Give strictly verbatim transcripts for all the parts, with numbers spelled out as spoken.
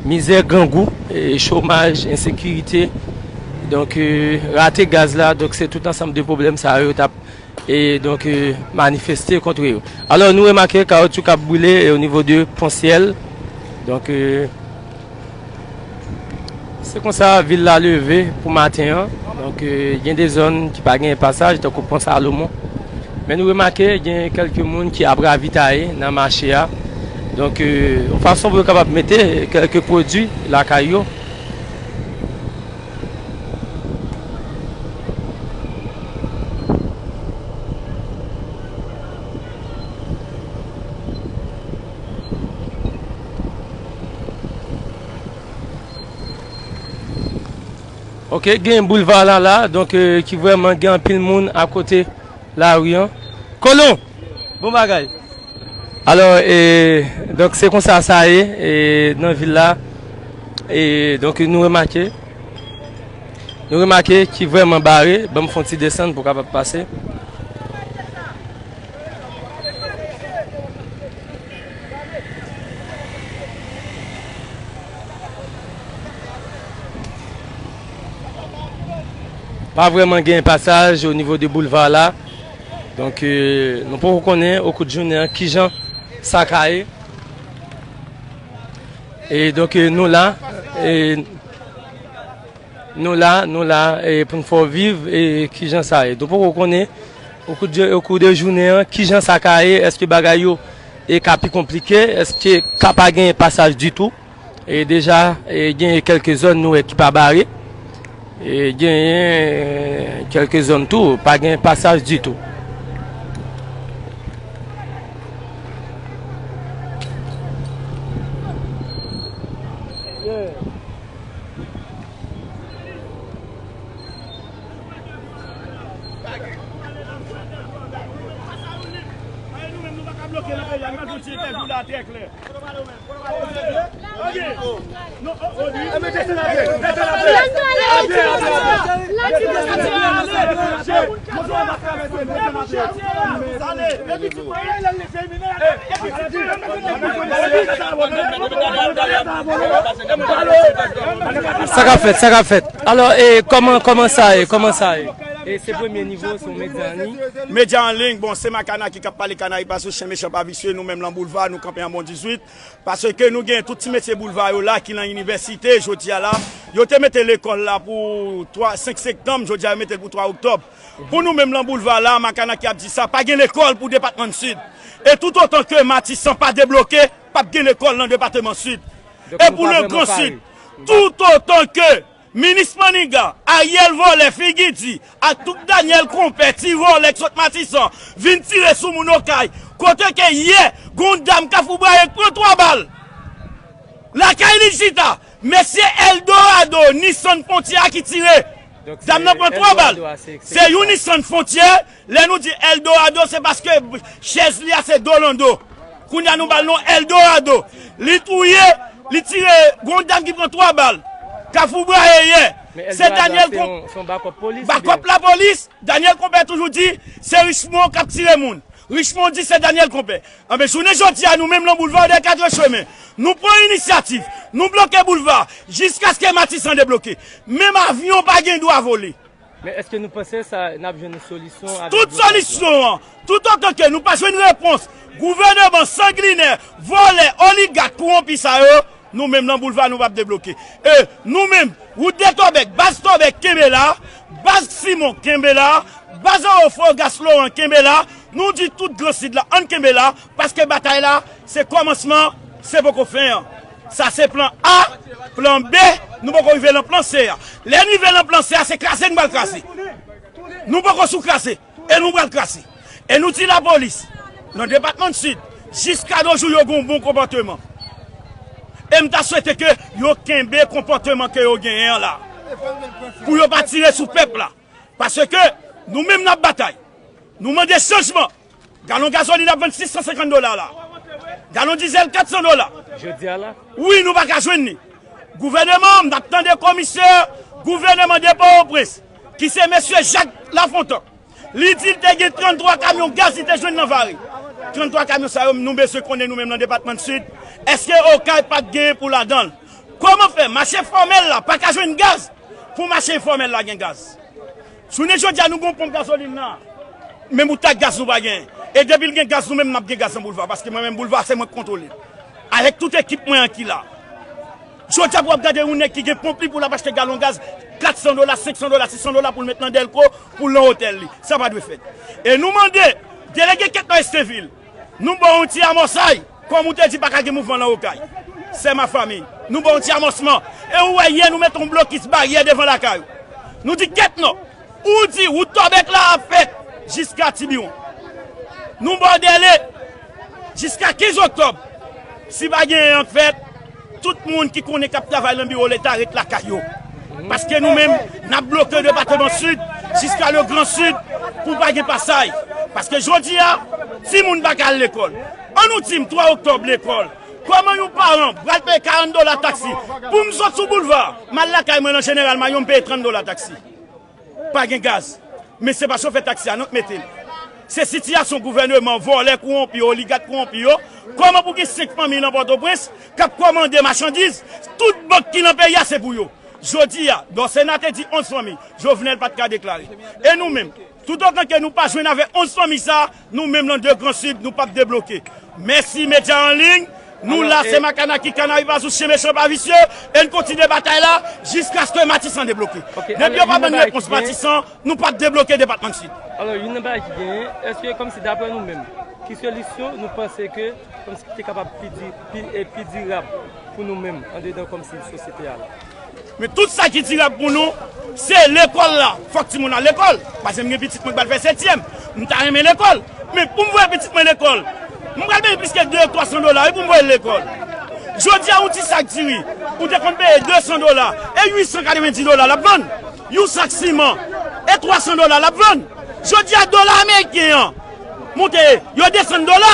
Mizè, grangou, e, chomaj, ensekirite, donk, e, rate gaz la, donk se tout ansanm de pwoblèm sa yo t ap, e, donk, e, manifeste kont yo. Alò, nou remake kawoutchou k ap boule, e, o nivo de Pon Syèl. Donk, e, se konsa vil la leve pou maten an. Donk, e, gen de zòn ki pa gen pasaj, tankou Pon Salomon. Men nou remake, gen kèlke moun ki ap ravitaye nan mache a. Donk, e, yon fason pou yo kapab mete kèlke pwodui lakay yo. Ok, gen boulva la la, donk, e, ki vrèman gen anpil moun akote lari an. Kolon! Bon bagay! Alò, e, donk, se konsa sa ye, e, nan vil la. E, donk, nou remake, nou remake ki vrèman bare. Ban m fè yon ti desann pou w kapab pase. Pa vrèman gen pasaj o nivo de boulva la. Donk, e, nou poko konnen o kou de jounen an kijan sa ka ye. E donk, e, nou la, e, nou la, nou la, e, pou n fè w viv, e, kijan sa ye. Nou poko konnen o kou de, o kou de jounen an kijan sa ka ye, èske bagay yo, e, ka pi konplike, èske ka pa gen pasaj ditou. E deja, e, gen kèlke zòn nou wè ki pa bare. E genyen kèlke zòn tou, pa gen pasaj ditou. Sa k ap fèt, sa k ap fèt? Alò, e, kòman, kòman sa ye, kòman sa ye? E se premye nivo, se yon medya an liy. Medya an liy, bon, se Makana ki k ap pale Kanay pa sou chen, mechan pa visye, nou menm lan boulva, nou kanpe an bon dizuit. Paske nou gen tout ti mesye boulva yo la ki lan inivèsite, jodi a la. Yo te mete lekòl la pou twa, senk septanm, jodi a yo mete l pou twa oktòb. Pou nou menm lan boulva la, Makana ki ap di sa, pa gen lekòl pou depatman Sid. E toutotan ke Matisan pa debloke, p ap gen lekòl nan depatman Sid. E pou le Gran Sid, toutotan ke Minis Maniga, Ariel vòlè, figi di, ak tout Daniel Konpè, ti vòlè k sot Matisan, vin tire sou moun Okay, kote ke yè, gon dam Kafou Braye k pran twa bal. Lakay li chita, mesye Eldorado, Nissan Frontier a ki tire. Dam nan pran twa bal. Se yon Nissan Frontier, lè nou di Eldorado, se paske chèz li a se Dolando. Kounye a nou ba l non Eldorado. Li touye, li tire, gon dam ki pran twa bal. Kafou Braye yè. Se Daniel Konpè. Bakòp lapolis. Daniel Konpè toujou di, se Richemond k ap tire moun. Richemond di se Daniel Konpè. Anben, jounen jodi a, nou menm lan boulva Odè Katrechemen, nou pran inisyativ, nou bloke boulva, jiskaske Matisan debloke. Menm avyon pa gen dwa vole. Men èske nou panse sa, n ap jwenn yon solisyon avèk tout solisyon an, toutotan ke nou pa jwenn repons gouvèneman sanglinè, vòlè, oligak, kowonpi sa yo, nou menm lan boulva, nou p ap debloke. E nou menm, wout de Tòbèk, baz Tòbèk kenbe la, baz Simon kenbe la, baz Anwo Fo Gas Loran kenbe la, nou di tout Gran Sid la, ann kenbe la, paske batay la, se kòmansman, se poko fen an. Sa se plan A, plan B, nou poko rive lan plan C a. Lè n rive lan plan C a, se kraze n pral kraze. Nou poko sou kraze, e nou pral kraze. E nou di lapolis, nan depatman Sid, jiska de jou yo gen yon bon konpòteman. E m ta swete ke yo kenbe konpòteman ke yo genyen an la. Pou yo pa tire sou pèp la. Paske nou menm n ap batay. Nou mande chanjman. Galon gazolin ap vann sis san senkant dola la. Galon dizèl kat san dola. Jodi a la? Wi, nou pa ka jwenn li. Gouvèneman, m t ap tande komisè gouvèneman de Pòtoprens, ki se mesye Jak Lafontan. Li di l te gen tranntwa kamyon gaz li te jwenn nan Vare. Tranntwa kamyon sa yo, nou bezwen konnen nou menm nan depatman Sid, èske Okay pa t genyen pou ladan l? Kòman fè mache fòmèl la pa ka jwenn gaz pou mache enfòmèl la gen gaz? Jounen jodi a, nou gen yon ponp gazolin la. Men bout ak gaz nou pa genyen. E depi l gen gaz, nou menm n ap gen gaz nan boulva. Paske mwen menm boulva, se mwen k kontwole l. Avèk tout ekip mwen an ki la. Jodi a pou w ap gade yon nèg ki gen ponp li pou l ap achte galon gaz kat san dola, senk san dola, sis san dola pou l met nan dèlko, pou l nan otèl li. Sa pa dwe fèt. E nou mande, delege kèt nan Estevil, nou ba w yon ti amòsay, kòm ou te di pa ka gen mouvman nan Okay. C'est ma famille. Nou ba w yon ti amòsman. E ou wè yè nou mete yon blokis baryè devan lakay ou. Nou di kèt non. Ou di wout Tòbèk la ap fèt jiska Tibiwon. Nou ba w dèle jiska kenz oktòb. Si pa gen anyen k fèt, tout moun ki konnen k ap travay nan biwo Leta ret lakay yo. Paske nou menm, n ap bloke depatman Sid jiska le Gran Sid pou pa gen pasay. Paske jodi a, timoun pa ka al lekòl. An nou di m twa oktòb lekòl. Kòman yon paran pral peye karant dola taksi pou m sot sou boulva, m al lakay mwen nan Jeneral Mayon, m peye trant dola taksi? Pa gen gaz. Men se pa chofè taksi a non k mete l. Se sitiyasyon gouvèneman, vòlè kowonpi yo, oligak kowonpi yo. Kòman pou gen senk fanmi nan Pòtoprens k ap kòmande machandiz, tout bank ki nan peyi a se pou yo? Jodi a, Dòsena te di onz fanmi, Jovenel pa t ka deklare. E nou menm, toutotan ke nou pa jwenn avèk onz fanmi sa, nou menm nan de Gran Sid, nou p ap debloke. Mèsi medya an liy. Nou la, se Makanaki, Kanari pa sou chen, mechan pa visye, e n kontinye batay la jiskaske Matisan debloke. Depi yo pa ban n repons Matisan, nou p ap debloke depatman Sid. Alò, youn nan bagay ki genyen, èske kòmsi daprè nou menm, ki solisyon nou panse ke kòmsi ki te kapab pi di, pi, e pi dirab pou nou menm andedan kòmsi sosyete a la? Men tout sa ki dirab pou nou, se lekòl la. Fòk timoun al lekòl. Paske m gen pitit mwen k pral fè setyèm. M ta renmen lekòl. Men pou m voye pitit mwen lekòl, m pral peye plis ke de twa san dola wi pou m voye l lekòl. Jodi a, yon ti sak diri, ou te konn peye de san dola, e uit san katrevenndis dola l ap vann. Yon sak siman, e twa san dola l ap vann. Jodi a, dola ameriken an monte, yo desann dola.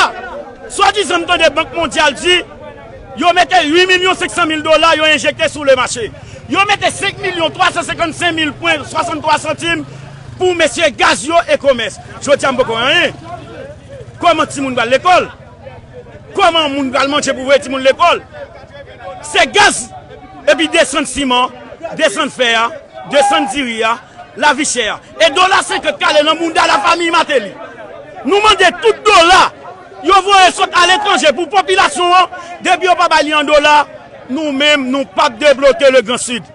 Swadizan m tande Bank Mondyal di, yo mete uit milyon senk san mil dola yo enjekte sou le mache. Yo mete senk milyon twa san senkannsenk mil pwen swasanntwa santim pou mesye gaz yo e komès. Jodi a m poko wè anyen. Kòman timoun pral lekòl? Kòman moun pral manje pou voye timoun lekòl? Se gaz, epi desann siman, desann fè a, desann diri a, lavi chè a. E dola senkant k ale nan bounda lafanmi Mateli. Nou mande tout dola yo voye sot aletranje pou popilasyon an, depi yo pa bay li an dola, nou menm, nou p ap debloke le Gran Sid.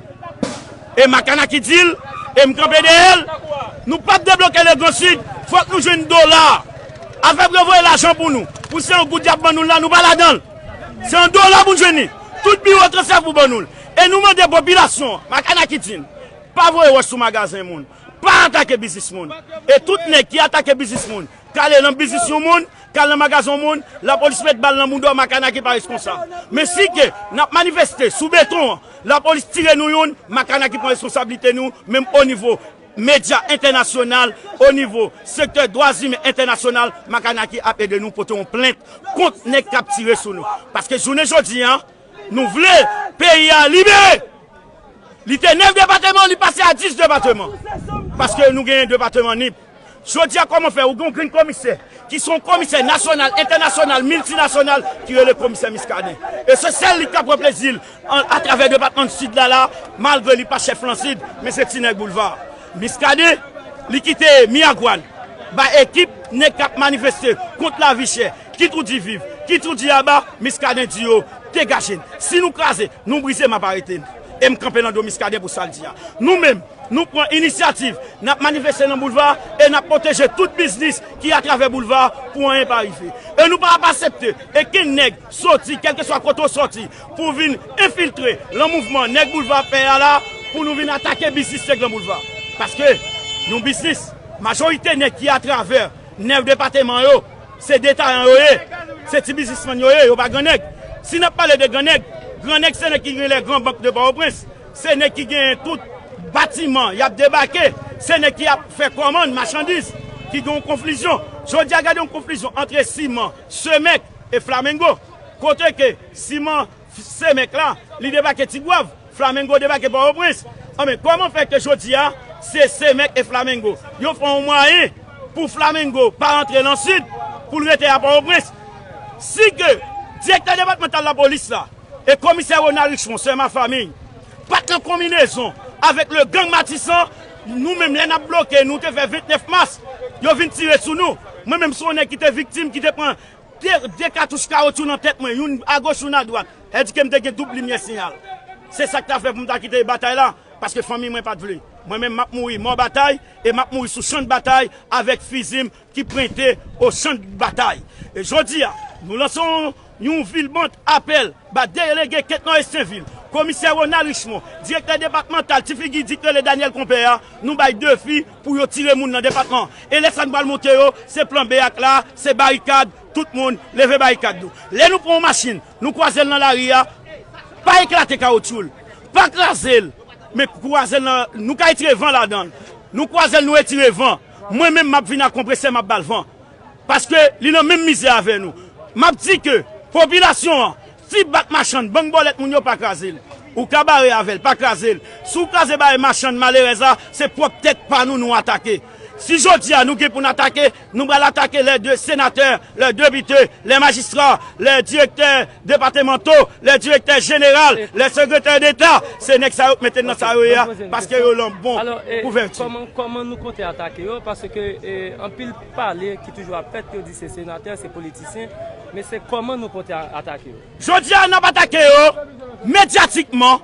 E Makanaki di l, e m kanpe dèyè l, nou p ap debloke le Gran Sid, fòk nou jwenn dola. Afè pou yo voye lajan pou nou, pou se yon goud y ap ban nou l la, nou pa ladan l. Se an dola pou n jwenn li. Tout biwo transfè pou ban nou l. E nou mande popilasyon an, Makanaki di n, pa voye wòch sou magazen moun. Pa atake biznis moun. E tout nèg ki atake biznis moun, k ale nan biznis yon moun, k al nan magazen yon moun, lapolis met bal nan mouda w, Makanaki pa reskonsab. Men si ke n ap manifeste sou beton an, lapolis tire nou youn, Makanaki pran reskonsablite nou, menm o nivo medya entènasyonal, o nivo sektè dwa imen entènasyonal, Makanaki ap ede nou pote yon plent kont nèg k ap tire sou nou. Paske jounen jodi a, nou vle peyi a libere. Li te nèf depatman, li pase a dis depatman. Paske nou genyen depatman Nip. Jodi a, kòman fè ou gen yon grenn komisè ki se yon komisè nasyonal, entènasyonal, miltinasyonal ki rele komisè Miskaden? E se sèl li k ap pran plezi l an, atravè depatman Sid la, la, malgre li pa chèf lan Sid, men se ti nèg boulva. Miskaden, li kite Miragwàn ba ekip nèg k ap manifeste kont lavi chè, kit ou di viv, kit ou di aba, Miskaden di yo, degaje n. Si nou kraze, nou brize, m ap arete n. E m kanpe nan do Miskaden pou sa l di a. Nou menm, nou pran inisyativ, n ap manifeste nan boulva e n ap pwoteje tout biznis ki atravè boulva pou anyen pa rive. E nou pa ap aksepte okenn nèg soti, kèlkeswa kote w soti, pou vin enfiltre lan mouvman nèg boulva ap fè a la, pou nou vin atake biznis nèg lan boulva. Paske yon biznis, majorite nèg ki atravè nèf depatman yo, se detayan yo ye, se ti biznismann yo ye, yo pa gran nèg. Si n ap pale de gran nèg, gran nèg se nèg ki gen lè gran bank de Pòtoprens. Se nèg ki genyen tout batiman y ap debake. Se nèg ki ap fè kòmann machandiz, ki gen yon konflizyon. Jodi a, gade yon konflizyon antre Siman, Semèk e Flamengo. Kote ke Siman, Semèk la, li debake Tigwav, Flamengo debake Pòtoprens. Anben, kòman fè ke jodi a, se Semèk e Flamengo, yo fè yon mwayen pou Flamengo pa rantre lan Sid, pou l rete a Pòtoprens? Si ke direktè depatmantal lapolis la, E komisè Ronald Richemond, c'est ma famille, pa t nan konbinezon avèk le gang Matisan, nou menm lè n ap bloke, nou te fè vennèf mas, yo vin tire sou nou. Mwen menm se yon nèg ki te viktim, ki te pran de, de katouch kawotchou nan tèt mwen, youn agoch, youn adwat. Sa di ke m te gen doub limyè siyal. Se sa k ta fè pou m ta kite batay la, paske fanmi mwen pa t vle. Mwen menm, m ap mouri mò batay, e m ap mouri sou chan batay avèk fizi m ki pwente o chan batay. E jodi a, nou lanse yon, yon vilbant apèl ba delege Kentnò Estenvil, komisè Ronald Richemond, direktè depatmantal ti figi di k rele Daniel Konpè a, nou bay defi pou yo tire moun nan depatman. E lè sa n pral montre yo, se plan B a k la, se barikad, tout moun leve barikad nou. Lè nou pran yon machin, nou kwaze l nan lari a, pa eklate kawotchou l, pa kraze l, men kwaze l nan, nou ka retire van ladan l. Nou kwaze l, nou retire van. Mwen menm, m ap vin ak konpresè, m ap ba l van. Paske li nan menm mizè avè nou. M ap di ke popilasyon an, ti bak machann, bank bòlèt moun yo pa kraze l. Ou ka bare avè l, pa kraze l. Si w kraze bare machann malerèz la, se pwòp tèt pa nou nou atake. Si jodi a nou gen pou n atake, nou pral atake lè de senatè, lè depite, lè majistra, lè direktè depatmanto, lè direktè jeneral, lè sekretè deta. Se nèg sa yo k mete n nan sa yo ye a, paske yo lan bon kouvèti. Kòman, kòman nou konte atake yo? Paske e, anpil pale ki toujou ap fèt, yo di se senatè, se politisyen, men se kòman nou konte a- atake yo? Jodi a, n ap atake yo medyatikman,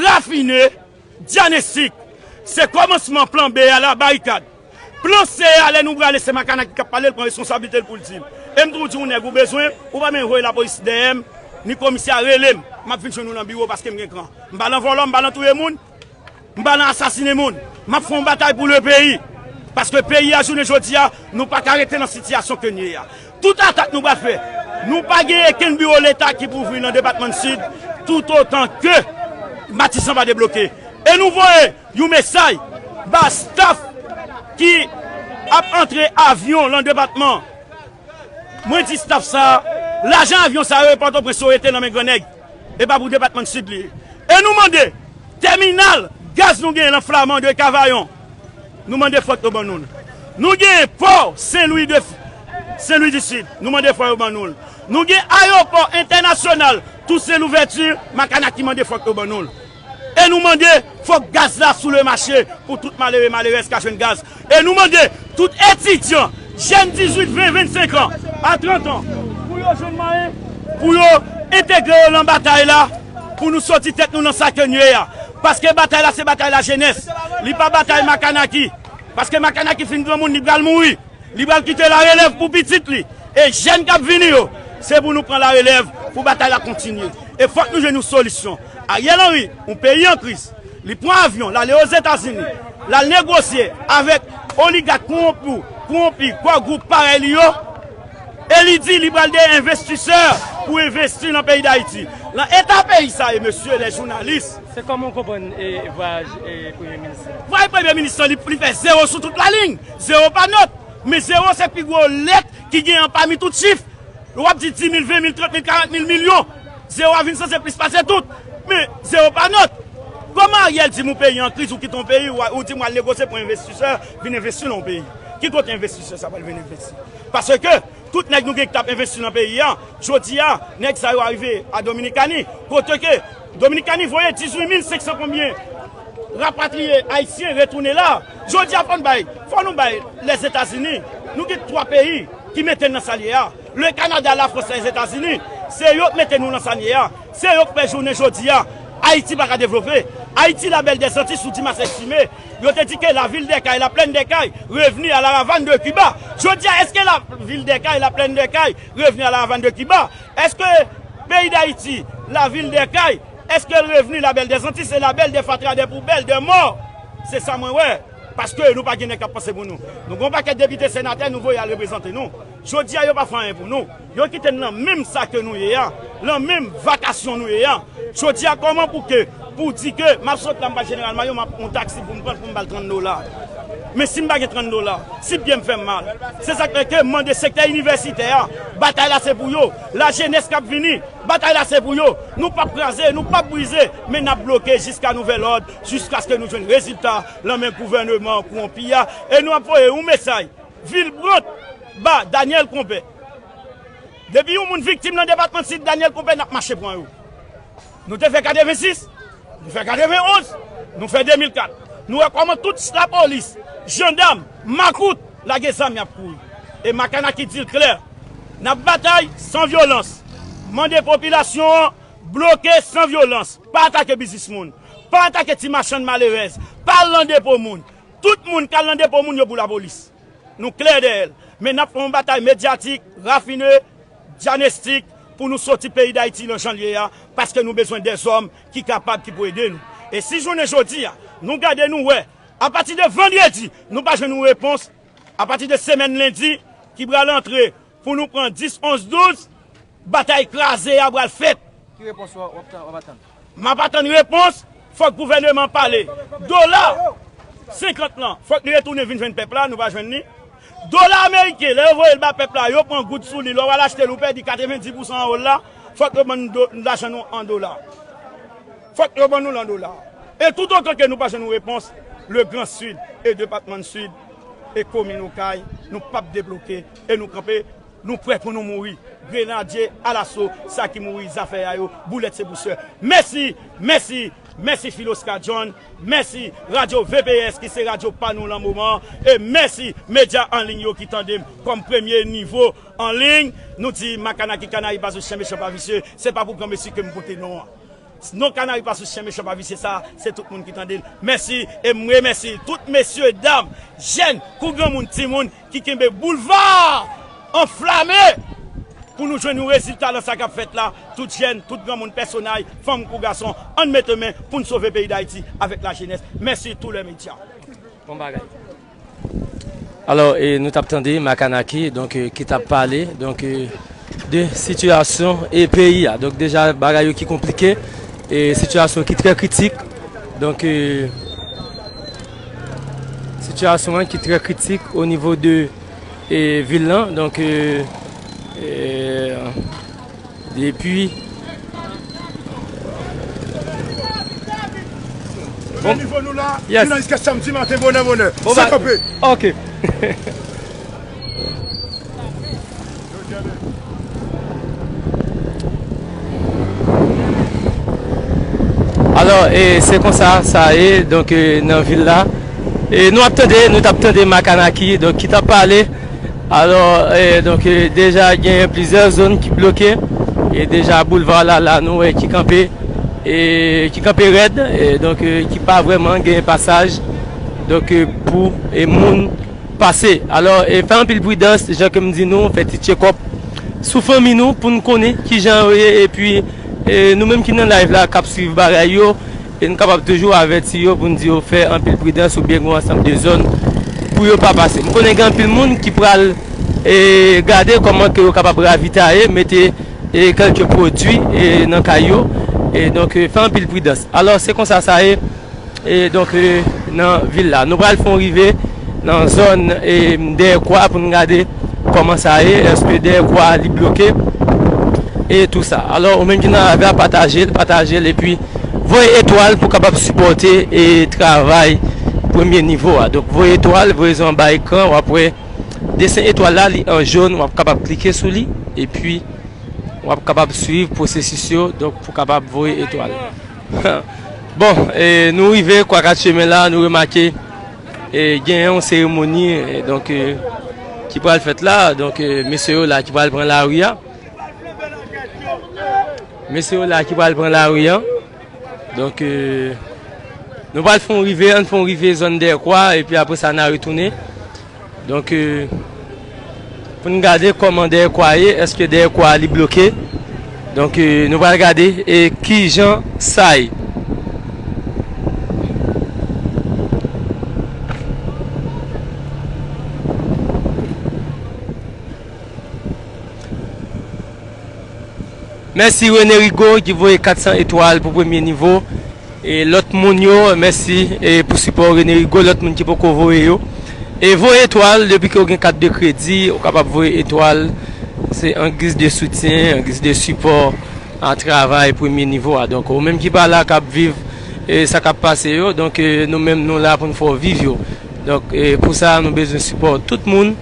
rafine, dyanestik. Se kòmansman plan B a la, barikad. Plan C a, lè nou prale, se Makanaki k ap pale, l pran responsablite l pou l di l. E m toujou di yon nèg ou bezwen, ou pa menm voye lapolis dèyè m, ni komisè a rele m. M ap vin jwenn ou nan biwo paske m gen kran. M pa nan vòlò, m pa nan touye moun. M pa nan asasine moun. M ap fè yon batay pou le peyi. Paske peyi a, jounen jodi a, nou pa ka rete nan sitiyasyon ke n ye a. Tout atak nou pral fè, nou pa gen okenn biwo Leta ki pou ouvri nan depatman Sid, toutotan ke Matisan pa debloke. E nou voye yon mesaj ba staff ki ap antre avyon lan depatman. Mwen di staff sa, lajan avyon sa yo e Pòtoprens yo rete nan men gran nèg. E pa pou depatman Sid li ye. E nou mande, tèminal gaz nou genyen lan Flaman de Kavayon, nou mande fòk yo ban nou l. Nou genyen pò Sen Lwi de, Sen Lwi di Sid, nou mande fòk yo ban nou l. Nou gen ayewopò entènasyonal Tousen Louvèti, Makanaki mande fòk yo ban nou l. E nou mande, fòk gaz la sou le mache pou tout malere, malerèz ka jwenn gaz. E nou mande tout etidyan, jèn dizuit, ven, vennsenk an, a trant an, pou yo jwenn mwayen, pou yo entegre yo nan batay la, pou nou soti tèt nou nan sa ke n ye a. Paske batay la, se batay lajenès. Li pa batay Makanaki. Paske Makanaki fin granmoun, li pral mouri. Li pral kite larelèv pou pitit li. E jèn k ap vini yo, se pou nou pran larelèv pou batay la kontinye. E fòk nou jwenn yon solisyon. Ariel Henry, yon peyi an kriz, li pran avyon, l ale Ozetazini, l al negosye avèk oligak kowonpi, kowonpi, kò gwoup parèy li yo, e li di li pral de envestisè pou envesti nan peyi Dayiti. Lan eta peyi sa ye, mesye lè jounalis. Se kòman w konprann e, vwayaj e, Premye Minis la? Vwayaj Premye Minis lan, li, li fè zewo sou tout lalin. Zewo pa nòt. Men zewo se pi gwo lèt ki genyen pami tout chif. W ap di dis mil, ven mil, trant mil, karant mil, milyon. Zewo a vin sanse plis pase tout. Men zewo pa nòt. Kòman Ariel di m yon peyi an kriz, ou kite yon peyi, ou, ou di m w al negosye pou envestisè vin envesti nan yon peyi? Ki kote envestisè sa pral vin envesti? Paske tout nèg nou gen ki t ap envesti nan peyi a, jodi a, nèg sa yo arive a Dominikani, kote ke Dominikani voye dizuit mil senk san konbyen rapatriye ayisyen retounen la. Jodi a, fò n bay, fò nou bay Lèzetazini. Nou gen twa peyi ki mete n nan sa n ye a. Le Canada, la France, Lèzetazini, se yo k mete nou nan sa n ye a. Se yo k fè jounen jodi a, Ayiti pa ka devlope. Ayiti, la belle des Antilles, sou Dimas Estimé, yo te di ke la ville des Cayes, la plaine des Cayes, revenue à la ravane de Cuba. Jodi a, èske la ville des Cayes, la plaine des Cayes, revenue à la ravane de Cuba? Èske peyi Dayiti, la ville des Cayes, èske l revni la belle des Antilles, se la belle des fatra, des poubelles, des morts? Se sa mwen wè. Paske nou pa gen nèg k ap panse pou nou. Nou gen yon pakèt depite, senatè, nou voye al reprezante nou. Jodi a, yo pa fè anyen pou nou. Yo kite n nan menm sa ke nou ye a, nan menm vakasyon nou ye a. Jodi a, kòman pou ke, pou di ke m ap sot la, m pa Jeneral Mayo, m ap pran yon taksi pou m pran, pou m ba l trant dola? Men si m pa gen trant dola, si pye m fè m mal, se sa k fè ke m mande sektè inivèsitè a, batay la se pou yo. Lajenès k ap vini, batay la se pou yo. Nou p ap kraze, nou p ap brize, men n ap bloke jiska nouvèl òd, jiskaske nou jwenn rezilta lan men gouvèneman kowonpi a. E nou ap voye yon mesaj vilbrant ba Daniel Konpè. Depi yon moun viktim nan depatman Sid, Daniel Konpè, n ap mache pran yo. Nou te fè katrevensis, nou fè katrevenonz, nou fè de mil kat. Nou wè kòman tout lapolis, jandam, makout, lage zam y ap kouri. E Makanaki di l klè, n ap batay san vyolans. Mande popilasyon an bloke san vyolans. Pa atake biznis moun. Pa atake ti machann malerèz. Pa al nan depo moun. Tout moun k al nan depo moun yo pou lapolis. Nou klè dèyè l. Men n ap fè yon batay medyatik, rafine, dyanestik pou nou soti peyi Dayiti nan jan l ye a, paske nou bezwen dèzòm ki kapab, ki pou ede nou. E si jounen jodi a, nou gade, nou wè, apati de vandredi, nou pa jwenn yon repons, apati de semèn lendi, ki pral antre pou nou pran dis, onz, douz, batay kraze a pral fèt. Ki repons w ap, w ap tann? M ap atann repons, fòk gouvèneman pale. Dola senkant lan, fòk li retounen vin jwenn pèp la, nou pa jwenn li. Dola ameriken, lè yo voye l ba pèp la, yo pran goud sou li, lè w al achte l, ou pèdi katrevendi pousan anwo l la, fòk yo ban nou do-, lajan nou an dola. Fòk yo ban nou l an dola. E toutotan ke nou pa jwenn yon repons, le Grand Sud e depatman Sid e komin Okay, nou p ap debloke e nou kanpe. Nou prè pou nou mouri. Grenadye alaso, sa ki mouri, zafè a yo, boulèt se pou sè. Mèsi, mèsi, mèsi Philosca John, mèsi Radyo V P S ki se radyo pa nou lan moman an, e mèsi medya an liy yo ki tande m kòm premye nivo an liy. Nou di Makanaki Kanari pa sou chen, mechan pa visye, se pa pou granmesi ke m pote non an. Non Kanari pa sou chen, mechan pa visye sa, se tout moun ki tande l. Mèsi, e m remèsye tout mesye, dam, jèn, kou granmoun, timoun ki kenbe boulva anflame pou nou jwenn yon rezilta nan sa k ap fèt la. Tout jèn, tout granmoun, pèsonay, fanm kou gason, ann mete men pou n sove peyi Dayiti avèk lajenès. Mèsi tou lè medya. Bon bagay. Alò, e, nou t ap tande Makanaki, donk, e, ki t ap pale, donk, e, de sitiyasyon e peyi a. Donk, deja, bagay yo ki konplike, e, sitiyasyon ki trè kritik. Donk, e, sitiyasyon an ki trè kritik o nivo de, e, vil lan. Donk, e, e, Depi. Bon. Nivo nou la, yes, vin nan jiska samdi maten, bonè, bonè. Bon, sa ba- kanpe. Ok. Alò, e, se konsa sa ye, donk, e, nan vil la. E, nou ap tande, nou t ap tande Makanaki, donk, ki t ap pale. Alò, e, donk, e, deja genyen plizyè zòn ki bloke. E deja boulva la, la, nou wè ki kanpe, e, ki kanpe rèd, e, donk, e, ki pa vrèman genyen pasaj, donk, e, pou, e, moun pase. Alò, e, fè anpil pridans, jan ke m di nou, fè ti tchekòp sou fanmi nou pou n konnen kijan yo ye, epi, e, nou menm ki nan live la, k ap swiv bagay yo, e n kapab toujou avèti yo pou n di yo fè anpil pridans oubyen gen yon ansanm de zòn pou yo pa pase. M konnen gen anpil moun ki pral, e, gade kòman ke yo kapab ravitaye, mete, e, kèlke pwodui, e, nan kay yo, e donk, e, fè anpil pridans. Alò, se konsa sa ye, e donk, e, nan vil la. Nou pral fè yon rive nan zòn, e, dèyè kwa pou n gade kòman sa ye, èske dèyè kwa li bloke, e tou sa. Alò, ou menm ki nan live la, pataje l, pataje l, epi voye etwal pou kapab sipòte, e, travay premye nivo a. Donk, voye etwal, voye zo anba ekran, w ap wè desen etwal la, li an jòn, w ap kapab klike sou li, epi w ap kapab swiv pwosesis yo, donk, pou kapab voye etwal. Bon, e, nou rive Kwa Kat Chemen la, nou remake, e, gen yon seremoni, e, donk, e, ki pral fèt la, donk, e, mesye yo la ki pral pran lari a. Mesye yo la ki pral pran lari an. Donk, e, nou pral fè yon rive, ann fè yon rive zòn dèyè kwa, epi apre sa, n a retounen. Donk, e, pou n gade kòman dèyè kwa ye, èske dèyè kwa li bloke. Donk, e, nou pral gade, e, kijan sa ye. Mèsi René Rigaud ki voye kat san etwal pou premye nivo. E lòt moun yo, mèsi, e pou sipò René Rigaud, lòt moun ki poko voye yo. E voye etwal, depi ke w gen kat de kredi, ou kapab voye etwal. Se an giz de soutyen, an giz de sipò a travay premye nivo a. Donk, ou menm ki pa la, k ap viv, e sa k ap pase yo, donk, e nou menm, nou la pou n fè w viv yo. Donk, e pou sa, nou bezwen sipò tout moun.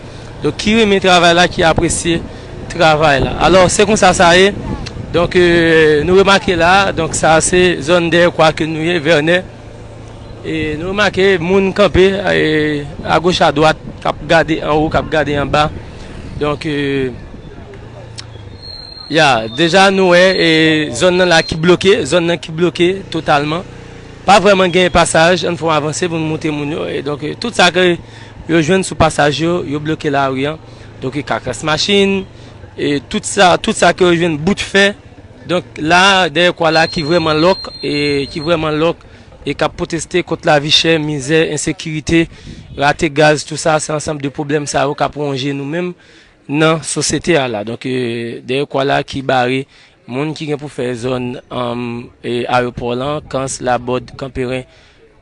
Donk, ki renmen travay la, ki apresye travay la. Alò, se konsa sa ye. Donk, e, nou remake la, donk sa se zòn dèyè kwa ke nou ye, Vènè. E nou remake moun kanpe, e, agoch adwat, k ap gade anwo, k ap gade anba. Donk, e, ya, deja nou wè, e, zòn nan la ki bloke, zòn nan ki bloke totalman. Pa vrèman gen pasaj, ann fè w avanse pou nou montre moun yo. E donk, e, tout sa ke yo jwenn sou pasaj yo, yo bloke lari an. Donk, e, kakras machin, e tout sa, tout sa ke yo jwenn bout fè. Donk, la, dèyè kwa la ki vrèman lòk, e ki vrèman lòk, e k ap pwoteste kont lavi chè, mizè, ensekirite, rate gaz, tou sa, se ansanm de pwoblèm sa yo k ap wonje nou menm nan sosyete a la. Donk, e, dèyè kwa la ki bare moun ki gen pou fè zòn, um, e, ayewopò lan, Kans, Labòd, Kanperen,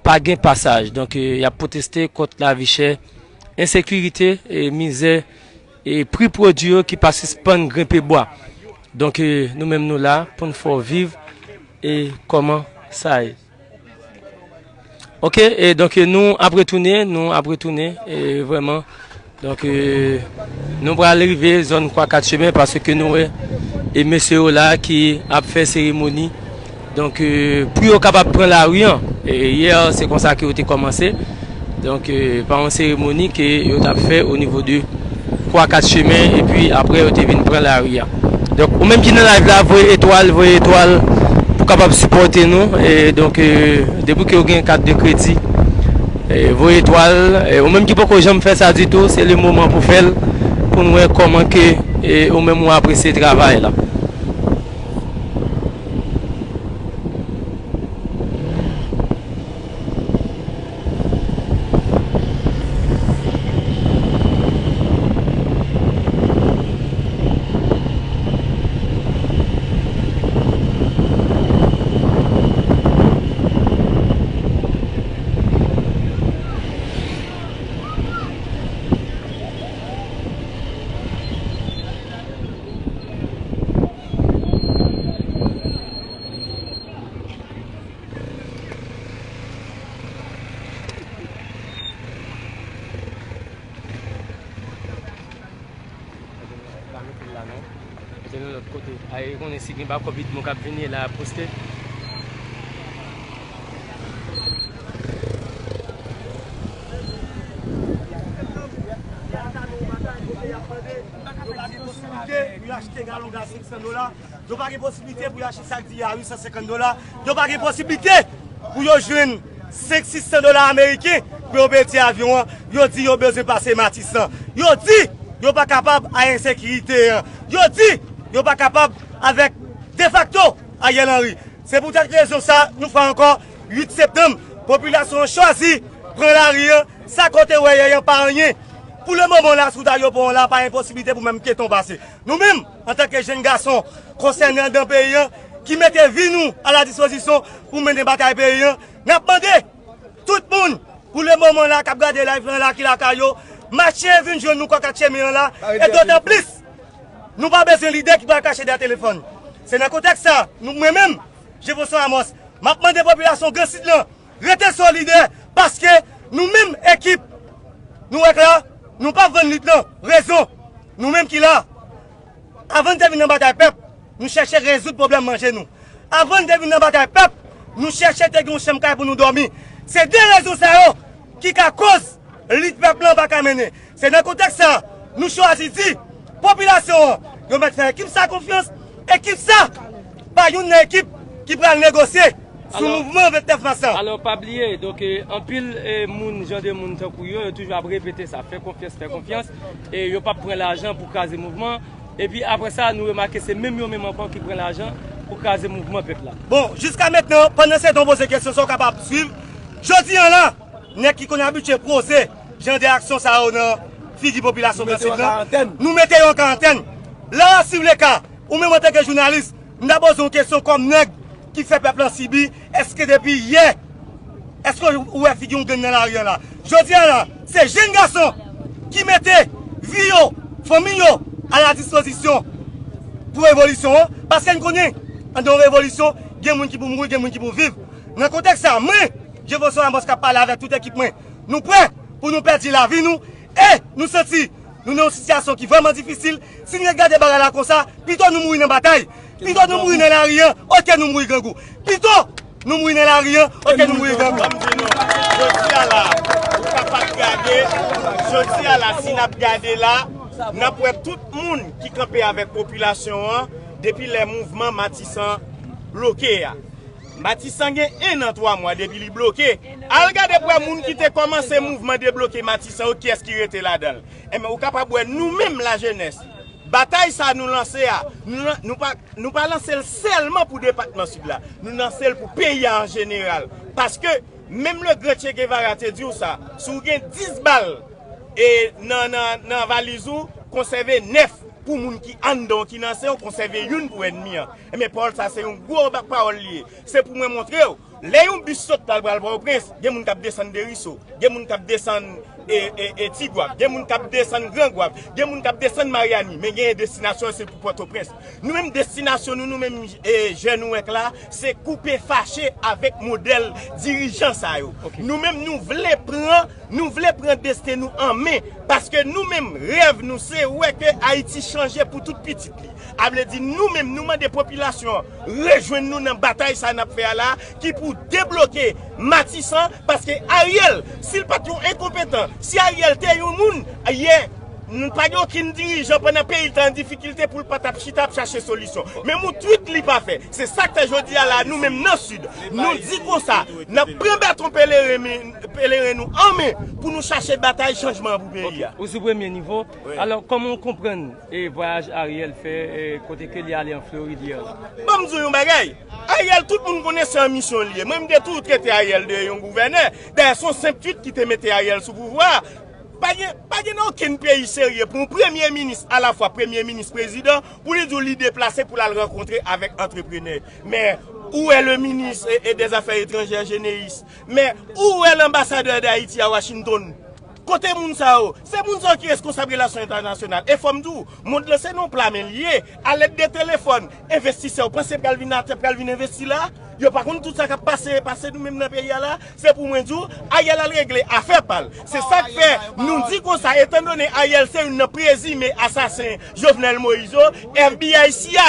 pa gen pasaj. Donk, e, y ap pwoteste kont lavi chè, ensekirite, e, mizè, e pri pwodui yo ki pa sispann grenpe bwa. Donk, e, nou menm nou la pou n fè w viv e kòman sa ye. Oke, e donk, e, nou ap retounen, nou ap retounen, e vrèman. Donk, e, nou pral rive zòn Kwa Kat Chemen paske nou wè e mesye yo la ki ap fè seremoni. Donk, e, pou yo kapab pran lari an, e, yè, se konsa ke yo te kòmanse. Donk, e, pa yon seremoni ke yo t ap fè o nivo de Kwa Kat Chemen, epi apre yo te vin pran lari a. Donk, ou menm ki nan live la, voye etwal, voye etwal pou kapab sipòte nou. E donk, e, depi ke w gen kat de kredi, e, voye etwal. E, ou menm ki poko janm fè sa ditou, se le moman pou fè l, pou n wè kòman ke, e, ou menm ou apresye travay la. Pa mete l la non. Mete l yon lòt kote. Ay, konnen si gen pa kòb idmo k ap vini la ap poste. Yo pa gen posiblite pou yo achte galon gaz senk san dola. Yo pa gen posiblite pou yo achte sak diya a uit san senkant dola. Yo pa gen posiblite pou yo jwenn senk, sis san dola ameriken pou yo peye ti avyon an. Yo di yo bezwen pase Matisan. Yo di yo pa kapab ak ensekirite an. Yo di yo pa kapab avèk defakto Ariel Henry. Se poutèt rezon sa, yon fwa ankò, uit septanm, popilasyon an chwazi pran lari an. Sa ke w te wè yè an pa anyen. Pou le moman la, sou ayewopò an la, pa gen posiblite pou menm pyeton pase. Nou menm, antanke jèn gason konsène anndan peyi an, ki mete vi nou a la dispozisyon pou mennen batay peyi an, n ap mande tout moun, pou le moman la, k ap gade live lan la, ki lakay yo, mache vin jwenn nou Kwa Kat Chemen an la, e dotan plis, nou pa bezwen lidè ki pral kache dèyè telefòn. Se nan kontèks sa, nou, mwen menm, Jefferson Amos, m ap mande popilasyon Gran Sid lan, rete solidè, paske nou menm ekip, nou wè k la, nou p ap vann lit lan. Rezon, nou menm ki la, avan n te vin nan batay pèp, nou chèche rezoud pwoblèm manje nou. Avan n te vin nan batay pèp, nou chèche te gen yon chanm kay pou nou dòmi. Se de rezon sa yo ki ka koz lit pèp lan pa ka mennen. Se nan kontèks sa, nou chwazi di popilasyon an, yo mèt fè ekip sa konfyans, ekip sa, pa youn nan ekip ki pral negosye sou mouvman vennèf mas lan. Alò, pa bliye, donk, e, anpil, e, moun, jan de moun tankou yo, yo toujou ap repete sa, fè konfyans, fè konfyans, e yo p ap pran lajan pou kraze mouvman. Epi apre sa, nou remake se menm yo menm ankò ki pran lajan pou kraze mouvman pèp la. Bon, jiska mentnan, pandan se tan w poze kesyon sa, w kapab swiv. Jodi an la, nèg ki konn abitye poze jan de aksyon sa yo nan figi popilasyon Gran Sid lan, nou mete yo an karantèn. La, si w le ka, ou menm antanke jounalis, m ta poze w kesyon kòm nèg ki fè pèp lan sibi, èske depi yè, èske ou wè figi yon grenn nan lari an la? Jodi a la, se jèn gason ki mete vi yo, fanmi yo a la dispozisyon pou revolisyon an, paske n konnen, anndan yon revolisyon, gen moun ki pou mouri, gen moun ki pou viv. Nan kontèks sa, mwen, Jefferson Amos k ap pale avèk tout ekip mwen, nou prè pou nou pèdi lavi nou, e nou santi nou nan yon sitiyasyon ki vrèman difisil. Si n ret gade bagay la konsa, pito nou mouri nan batay. Pito nou mouri nan lari an, oke nou mouri grangou. Pito nou mouri nan lari an, oke nou mouri grangou. Ban m di nou, jodi a la, ou kapab gade, jodi a la, si n ap gade la, n ap wè tout moun ki kanpe avèk popilasyon an depi lè mouvman Matisan bloke a. Matisan gen en an twa mwa depi li bloke. Al gade pou wè moun ki te kòmanse mouvman debloke Matisan yo, kiyès ki rete ladan l. Enben, ou kapab wè nou menm lajenès, batay sa nou lanse a, nou, nou pa, nou pa lanse l sèlman pou depatman Sid la. Nou lanse l pou peyi a an jeneral. Paske, menm le grand Che Guevara te di w sa, si w gen dis bal e nan, nan, nan valiz ou, konsève nèf pou moun ki anndan w, ki nan sen w, konsève youn pou ènmi an. Enben, pawòl sa se yon gwo ba-, pawòl li ye. Se pou mwen montre w, lè yon bis sot la pral Pòtoprens, gen moun k ap desann Deriso, gen moun k ap desann e, e, e Tigwav, gen moun k ap desann Grangwav, gen moun k ap desann Maryani, men genyen destinasyon se pou Pòtoprens. Nou menm, destinasyon nou, nou menm, e, jèn ou wè k la, se koupe fache avèk modèl dirijan sa yo. Nou menm, nou vle pran, nou vle pran desten nou an men, paske nou menm, rèv nou, se wè ke Ayiti chanje pou tout pitit li. A vle di, nou menm, nou mande popilasyon an rejwenn nou nan batay sa n ap fè a la, ki pou debloke Matisan, paske Ariel, si l pa t yon enkonpetan, si Ariel te yon moun, yè, n pa gen okenn dirijan pandan peyi l te an difikilte pou l pa t ap chita ap chache solisyon. Men yon twit li pa fè. Se sa k fè jodi a la, nou menm nan Sid, nou di konsa, n ap pran baton peleren, peleren nou an men pou nou chache batay chanjman an pou peyi a. Ou sou premye nivo. Alò, kòman w konprann e vwayaj Ariel fè, e, kote ke li ale an Florid yè la? Ban m di w yon bagay. Ariel, tout moun konnen se an misyon li ye. Mwen, m te toujou trete Ariel de yon gouvènè. Dayè, se yon senp twit ki te mete Ariel sou pouvwa a. Pa gen, pa gen nan okenn peyi serye pou yon premye minis, alafwa premye minis, prezidan, pou li di w li deplase pou l al rankontre avèk antreprenè. Men, où est le ministre e, e des Affaires étrangères, Généus? Men, où est l'ambassadeur d'Haïti à Washington? Kote moun sa yo? Se moun sa yo ki reskonsab relasyon entènasyonal. E fò m di w, mond lan se nan yon pla men li ye. A lèd de telefòn, envestisè yo panse pral vin atè, pral vin envesti la. Yo pa konn tout sa k ap pase, pase nou menm nan peyi a la. Se pou mwen di w, Ariel al regle afè pa l. Se sa k fè nou di konsa, etandone Ariel se youn nan prezime asasen Jovenel Moïse yo, F B I, C I A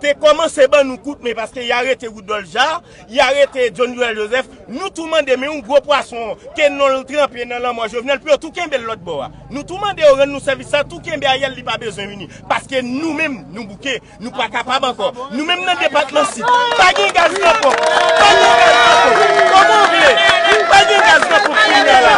te kòmanse ban nou kout men paske y arete Rudolph Jaar, y arete John Joël Joseph, nou tou mande men yon gwo pwason ke non l tranpe nan lanmò Jovenel pou yo tou kenbe l lòt bò a. Nou tou mande yo rann nou sèvis sa, tou kenbe Ariel, li pa bezwen vini. Paske nou menm, nou bouke, nou pa kapab ankò. Nou menm nan depatman Sid, pa gen gaz nan pòp, pa gen gaz nan pòp. Kòman w vle? Pa gen gaz nan pòp kounye a la.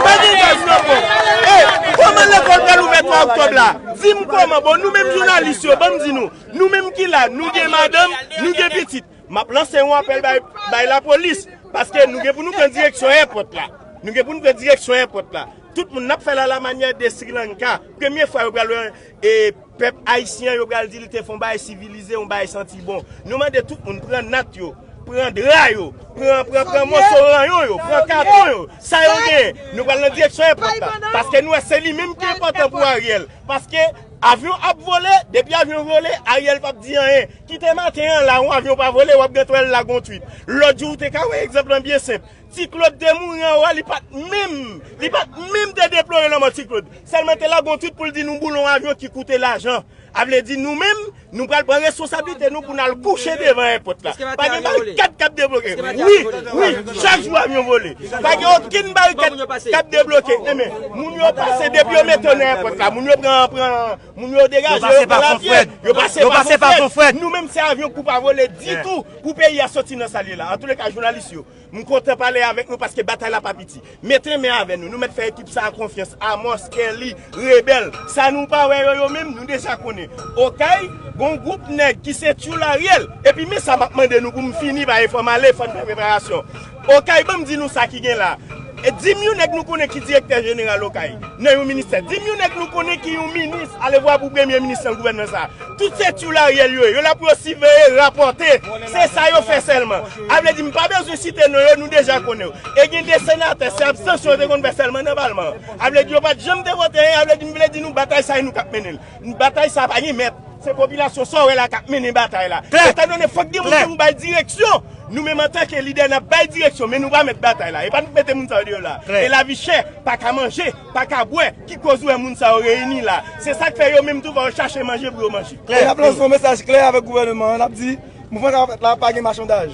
Pa gen gaz nan pòp. E, kòman lekòl pral ouvè twa oktòb la? Di m kòman, bon, nou menm jounalis yo, ban m di nou, nou menm ki la, nou gen madanm, nou gen pitit. M ap lanse yon apèl bay, bay lapolis, paske nou gen pou nou pran direksyon èpòt la. Nou gen pou nou pran direksyon èpòt la. Tout moun n ap fè l à la manière de Sri Lanka. Premye fwa yo pral wè, e, pèp ayisyen, yo pral di li te fè yon bagay sivilize, yon bagay santi bon. Nou mande tout moun pran nat yo, pran dra yo, pran, pran, pran moso ranyon yo, pran katon yo, sa yo genyen. Nou pral nan direksyon èpòt la. Paske nou wè se li menm ki enpòtan pou Ariel. Paske avyon ap vole, depi avyon vole, Ariel p ap di anyen. Kite maten an la, yon avyon pa vole, w ap gen twèl la gon twit. Lòt jou, ou te ka wè egzanp lan byen senp. Ti Claude te mouri anwo a, li pa t menm, li pa t menm te deplore lanmò Ti Claude. Sèlman te lage yon twit pou l di nou boule yon avyon ki koute lajan. A vle di nou menm, nou pral pran responsablite nou pou n al kouche devan èpòt la. Pa gen barikad k ap debloke. Wi, wi, chak jou avyon vole. Pa gen okenn barikad k ap debloke. Enben, moun yo pase depi yo mete yo nan èpòt la. Moun yo pran, pran, moun yo degaje yo pran lapye. Yo pase pa Fonfrèd. Nou menm se avyon k pou pa vole ditou pou peyi a soti nan sa l ye la. Antouleka, jounalis yo, m kontan pale avèk nou paske batay la pa piti. Mete men avè nou. Nou mèt fè ekip sa a konfyans. Amos, Kelly, Rebèl. Sa nou pa wè yo, yo menm, nou deja konnen. Okay, gon gwoup nèg ki se tyoul Ariel. Epi men sa m ap mande nou pou m fini, pa gen fò m ale, fò n fè preparasyon. Okay, ban m di nou sa ki gen la. E di m yon nèg nou konnen ki direktè jeneral Okay nan yon ministè. Di m yon nèg nou konnen ki yon minis, alevwa pou premye minis nan gouvènman sa. Tout se tyoul Ariel yo ye. Yo la pou yo siveye, rapòte. Se sa yo fè sèlman. A vle di, m pa bezwen site non yo, nou deja konnen yo. E gen de senatè, se abstansyon yo te konn fè sèlman nan palman an. A vle di, yo pa t janm te vote anyen, a vle di, m vle di nou, batay sa, e nou k ap mennen l. Batay sa pa gen mèt. Se popilasyon sa w wè la k ap mennen batay la. Klè. Etandone fòk gen moun ki pou bay direksyon. Nou menm antanke lidè n ap bay direksyon, men nou pa mèt batay la. E pa nou k mete moun sa yo deyò la. Klè. E lavi chè, pa ka manje, pa ka bwè, ki koz ou wè moun sa yo reyini la. Se sa k fè yo menm tou fò yo chache manje pou yo manje. Klè. E n ap lanse yon mesaj klè avèk gouvènman an, n ap di, mouvman k ap fèt la, pa gen machandaj.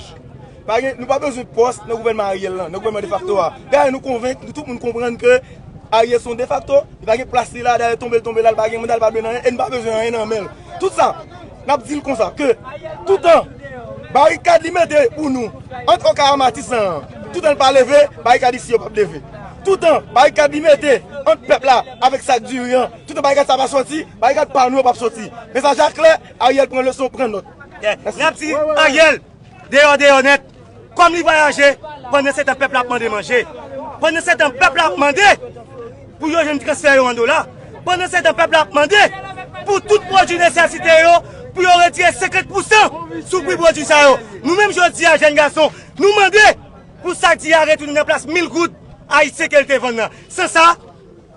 Pa gen, nou pa bezwen pòs nan gouvènman Ariel lan, nan gouvènman defakto a. Dayè, nou konvenk, nou tout moun konprann ke Ariel se yon defakto, li pa gen plas li la, dayè tonbe l tonbe la, li pa gen manda, li pa bezwen anyen, e n pa bezwen anyen nan men l. Tout sa, n ap di l konsa, ke toutan barikad li mete pou nou, ant Oka a Matis lan, toutan l pa leve, barikad isi yo p ap leve. Toutan barikad li mete ant pèp la avèk sak diri an, toutan barikad sa pa soti, barikad pa nou yo p ap soti. Mesaj la klè, Ariel pran leson, pran nòt. N ap di Ariel, deyò, deyò nèt. Kòm li vwayaje, pandan se tan pèp la ap mande manje. Pandan se tan pèp la ap mande pou yo jwenn transfè yo an dola. Pandan se tan pèp la ap mande pou tout pwodui nesesite yo, pou yo retire senkant pousan sou pri pwodui sa yo. Nou menm jodi a, jèn gason, nou mande pou sak diri a retounen nan plas mil goud ayisyen ke l te vann nan. San sa,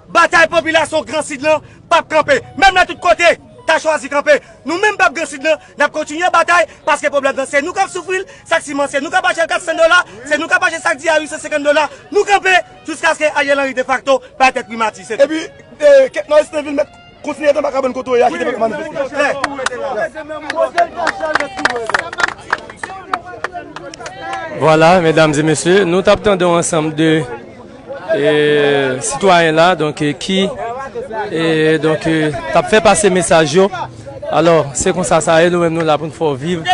batay popilasyon Gran Sid lan p ap kanpe. Menm lè tout kote ta chwazi kanpe, nou menm pèp Gran Sid lan, n ap kontinye batay, paske pwoblèm nan se nou k ap soufri l, sak siman se nou k ap achte l kat san dola, se nou k ap achte sak diri a uit san senkant dola. Nou kanpe jiskaske Ariel Henry defakto pa tèt primati. Se tou. Epi, eh, kèk nan Estenvil mèt kontinye anba kabann kote w ye a, kite pèp la manifeste. Vwala, medam e mesye, nou t ap tande yon ansanm de, eh, sitwayen la, donk, eh, ki, eh, donk, eh, t ap fè pase mesaj yo. Alò, se konsa sa ye, nou menm nou la pou n fè w viv.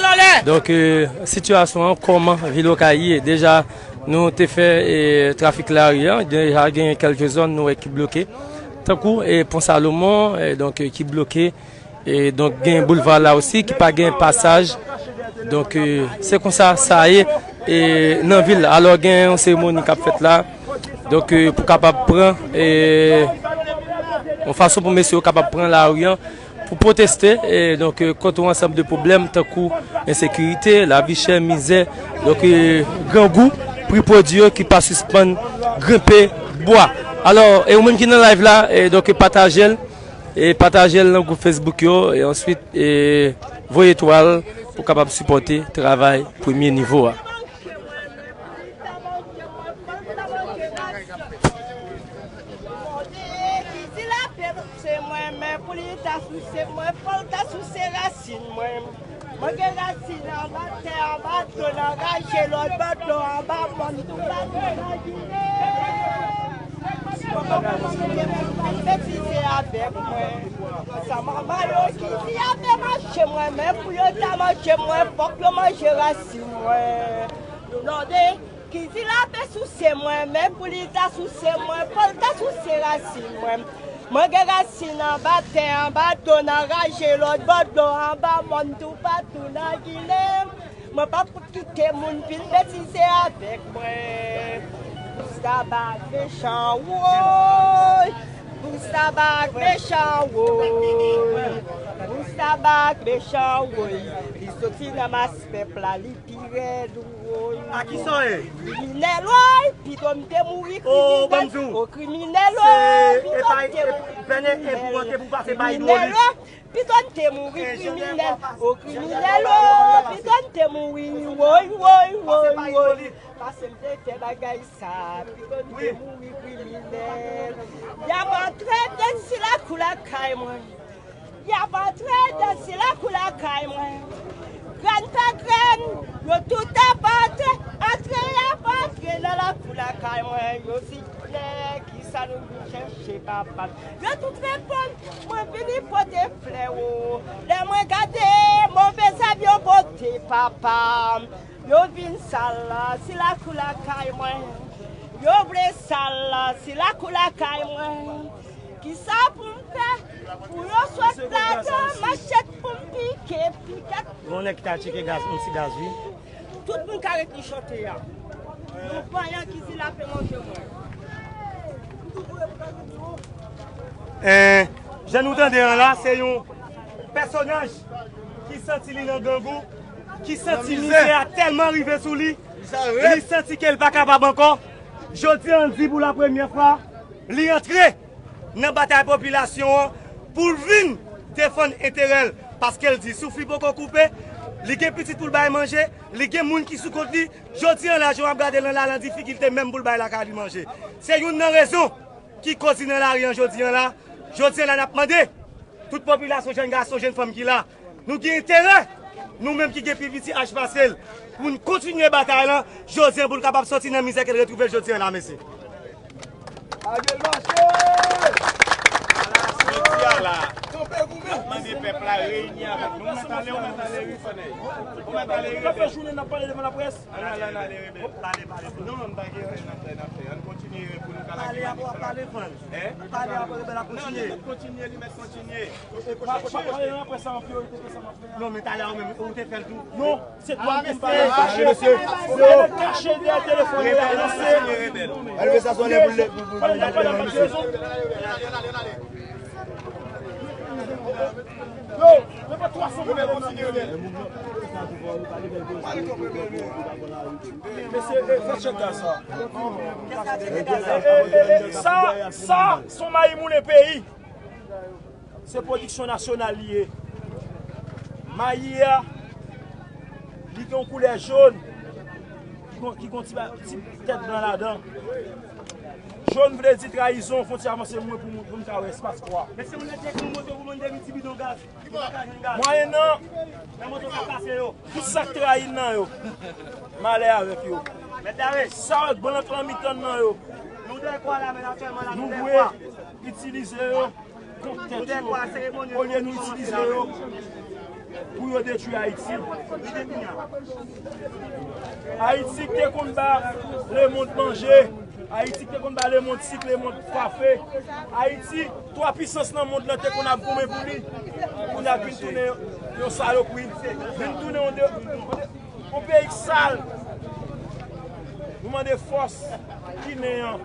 Donk, eh, sitiyasyon an, kòman vil Okay ye. Deja, nou te fè, eh, trafik lari an, deja gen kèlke zòn nou wè ki bloke. Tankou, eh, Pon Salomon, eh, donk, eh, ki bloke. E donk, gen boulva la osi ki pa gen pasaj. Donk, eh, se konsa sa ye, eh, nan vil la. Alò, gen yon seremoni k ap fèt la. Donk, eh, pou kapab pran, eh, yon fason pou mesye yo kapab pran lari an pou pwoteste, eh, donk, eh, kont yon ansanm de pwoblèm tankou ensekirite, lavi chè, mizè, donk, eh, grangou, pri pwodui yo ki pa sispann grenpe bwa. Alò, e ou menm ki nan live la, eh, donk, pataje l. E pataje l nan gwoup Facebook yo, e answit, e voye etwal pou kapab sipòte travay premye nivo a. Mwen gen rasin anba tè, anba do, nan raje, lòt bò dlo, anba mòn, toupatou nan Ginen. Mwen pa konn mete moun vin betize avèk mwen. Sa manman yo ki di ap mache mwen, men pou yo ta manje mwen, fòk yo manje rasin mwen. Nou nòde. Kizi la pe souse mwen, men pou li ta souse mwen, fò l ta souse rasin mwen. Mwen gen rasin anba tè, anba do, nan raje, lòt bò dlo, anba mòn, toupatou nan Ginen. Mwen p ap kite moun vin betize avèk mwen. Bous tabak mechan, woy! Bous tabak mechan, woy! Bous tabak mechan, woy! Li soti nan mas pèp la, li pi rèd, woy. A kisa w ye? Kriminèl, woy! Pito m te mouri kriminèl. O, ban m di w. O, kriminèl, woy! Pito m te mouri kriminèl. Pito n te mouri kriminèl, o kriminèl, o, pito n te mouri, woy, woy, woy, woy. Pase m te fè bagay sa, pito n te mouri kriminèl. Y ap antre byen si lakou lakay mwen. Y ap antre byen si lakou lakay mwen. Grenn pa grenn, yo tout ap antre, antre y ap antre nan lakou lakay mwen. Yo di, nèg, kisa nou vin chèche, papa? Yo tout reponn, mwen vini pote flè, o. Lè mwen gade, move zèb yo pote, papa. Yo vin sal la, si lakou lakay mwen. Yo vle sal la, si lakou lakay mwen. Kisa pou m fè? Pou yo sot ladan, machèt pou m pike, pikèt pou m pike. Gon nèg ki ta tcheke gaz, yon ti gaz, wi. Tout moun ka ret li chante a. Yon vanyan ki di l ape manje mwen. En, jan nou tande an la, se yon pèsonaj ki santi li nan grangou, ki santi mizè a tèlman rive sou li, li santi ke l pa kapab ankò. Jodi a, n di pou la premyè fwa, li antre nan batay popilasyon an pou l vin defann enterè l. Paske l di souf li poko koupe, li gen pitit pou l bay manje, li gen moun ki sou kont li. Jodi a la, jan w ap gade l la, l an difikilte menm pou l bay lakay li manje. Se youn nan rezon ki koz li nan lari an jodi a la. Jodi a la, n ap mande tout popilasyon, jèn gason, jèn fanm ki la, nou gen enterè, nou menm ki gen pi piti aj pase l, pou n kontinye batay lan jodi a pou l kapab sòti nan mizè ke l retwouve l jodi a la, mesye. Lage l mache! Jodi a la, n ap mande pèp la reyini avèk nou. Ou mèt ale, ou mèt ale, wi, Fanèy. Ou mèt ale, wi. N ap fè jounen, n ap pale devan laprès. Ann ale, ann ale, wi, bèl. Pale, pale, pale. Non, m pa gen anyen n ap fè, n ap fè. Ann kontinye pou nou ka lage manif lan. Pale apre, rebèl ap kontinye. Non, li mèt kontinye, li mèt kontinye. Pa, pa, pale nan laprès, sa an priyorite ke sa m ap fè a. Non, men talè a ou menm, ou te fè l tou. Non, se dwa m pou m pale. Mesye, mesye, kache dèyè telefòn yo, y ap lanse. Manifestasyon lè pou lè, pou, pou, pou, pou, pou, pou, Yo, men pa twa san mil. Mesye, eh, fè tchèk gaz sa. Eh, eh, eh, eh, sa, sa, se yon mayi moulen peyi. Se pwodiksyon nasyonal li ye. Mayi a, li gen yon koulè jòn, ki gon, ki gon ti ba, ti tèt blan ladan. Jòn vle di trayizon, fwontyè a avanse mwen pou, pou m ka wè espas kwa. Mesye, moun nan te pran moto pou vann de mil ti bidon gaz. Mwayennan tout sa k trayi nan yo, malè avèk yo. Sa w wè blan k lan mitan nan yo, nou dwe itilize yo kont tèt yo, olye nou itilize yo pou yo detwi Ayiti. Ayiti ki te konn ba lemonn manje, Ayiti ki te konn ba lemonn sik, lemonn kwafe. Ayiti, twa pisans nan mond lan te konn ap goumen pou li. Kounye a vin tounen yon, yon salopri. Vin tounen yon de, yon peyi sal. Nou mande fòs Ginen an,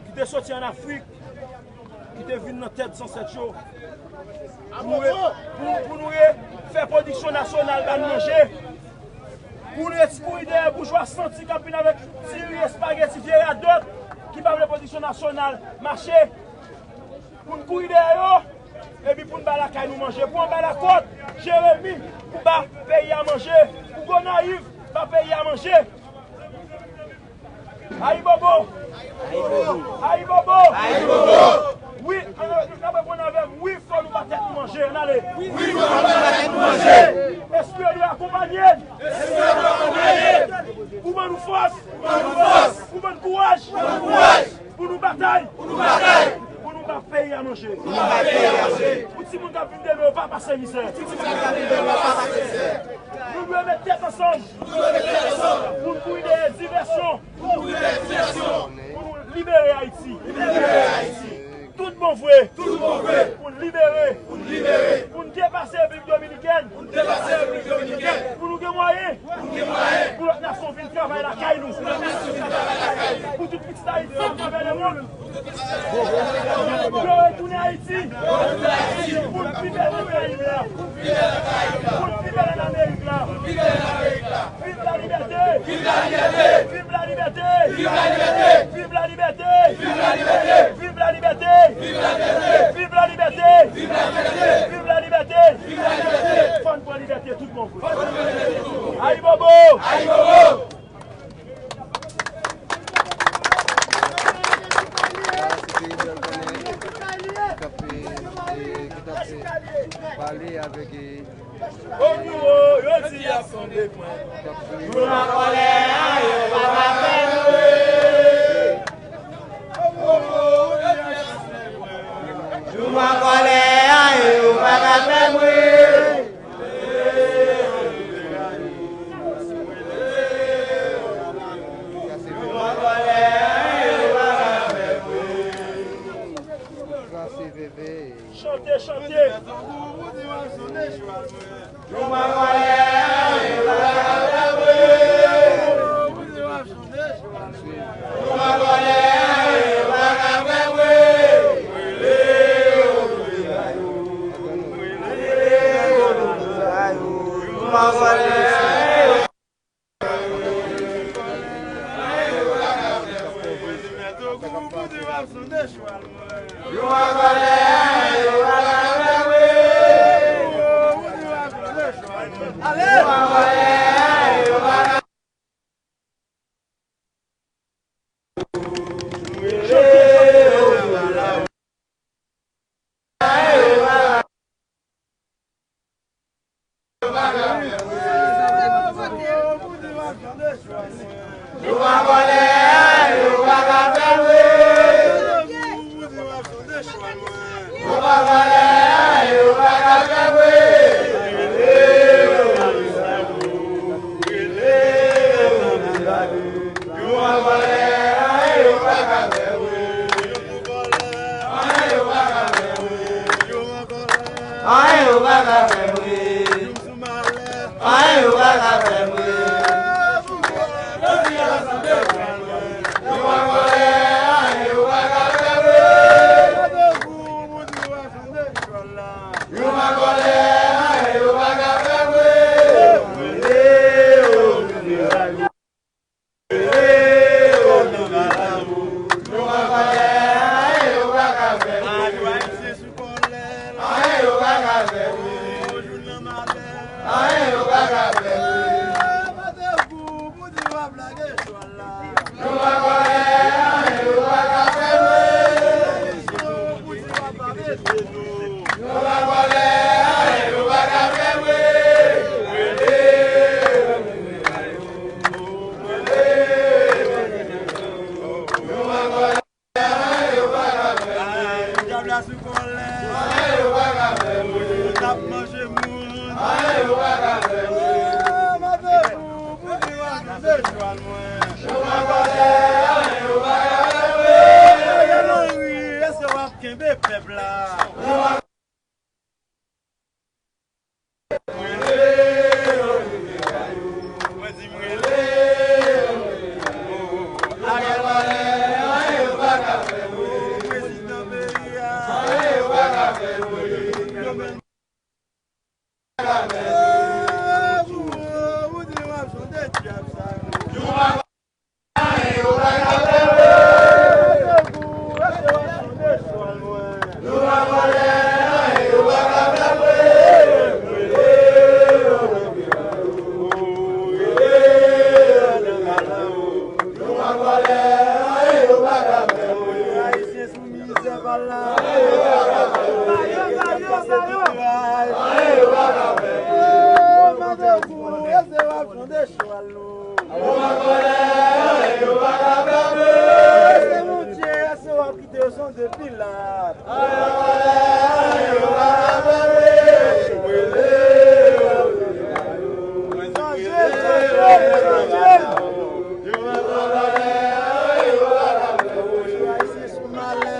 ki te soti ann Afrik, ki te vin nan tèt zansèt yo. Pou nou re-, pou, pou nou re-, fè pwodiksyon nasyonal ba n manje. Pou nou ret kouri dèyè boujwa santi k ap vin avèk diri, espageti, vye radòt, ki pa vle pwodiksyon nasyonal mache. Pou n kouri dèyè yo, epi pou n ba lakay nou manje. Pou Anba Lakòt, Jeremi, pou ba peyi a manje. Pou Gonayiv, ba peyi a manje. Ayibobo! Ayibobo! Wi, ann, n ap reponn avè m. Wi, fò nou ba tèt nou manje. Ann ale. Wi, fò nou ba tèt nou manje. Espri yo dwe akonpanye n. Espri yo dwe akonpanye n. Pou ban nou fòs. Pou ban nou fòs. Pou ban n kouraj. Pou ban n kouraj. Pou nou batay. Pou nou batay. Pou nou ba peyi a manje. Pou nou ba peyi a manje. Pou timoun k ap vin demen yo pa pase mizè. Pou timoun k ap vin demen yo pa pase mizè. Nou dwe met tèt ansanm. Nou dwe met tèt ansanm. Pou n kouri dèyè divèsyon. Pou n kouri dèyè divèsyon. Pou nou libere Ayiti. Libere Ayiti. Tout bon vre. Tout bon vre. Pou n libere. Pou n libere. Pou n depase Repiblik Dominikèn. Pou n depase Repiblik Dominikèn. Pou nou gen mwayen. Pou nou gen mwayen. Pou lòt nasyon vin travay lakay nou. Pou lòt nasyon vin travay lakay nou. Pou tout pitit Ayiti atravè lemonn. Yo retounen Ayiti. Pou n viv nan Karayib la. Pou n viv nan Amerik la. Vive la liberté! Vive la liberté! Vive la liberté! Vive la liberté! Fò n pran libète tout bon vre. Ayibobo! Ayibobo! Ki t ap, e, ki t ap, e, pale avèk, e, Owo, yo di y ap sonde pwen. Jou m an kòlè a, yo pa ka fè m ri. Jou m an kòlè a, yo pa ka fè m ri. Jou m an kòlè a, yo pa ka fè m ri. Chante, chante. Anyen yo pa ka fè m ri. Anyen yo pa ka fè m ri. Yo pa kòlè, anyen yo pa ka fè m ri. Yo pa kòlè, anyen yo pa ka fè m ri. Dyab la sou kòlè. Yo t ap manje moun. Yo pa ka fè m ri. Yo pa ka fè m ri. Ariel Henry, èske w ap kenbe pèp la? Mwen di m rele. Ariel Henry, prezidan peyi a. Yo menm. Ou di w ap chante dyab sa. Ayisyen sou mizè pa la. Yo mande pou ese w ap chante chwal nou. Yo pa kòlè, yo pa ka fè m ri. Se Bondye, ese w ap kite yo chante Pilat. Yo pa kòlè, yo pa ka fè m ri. Chanje, chanje, chanje. Yo pa kòlè, yo pa ka fè m ri. Ayisyen sou malè.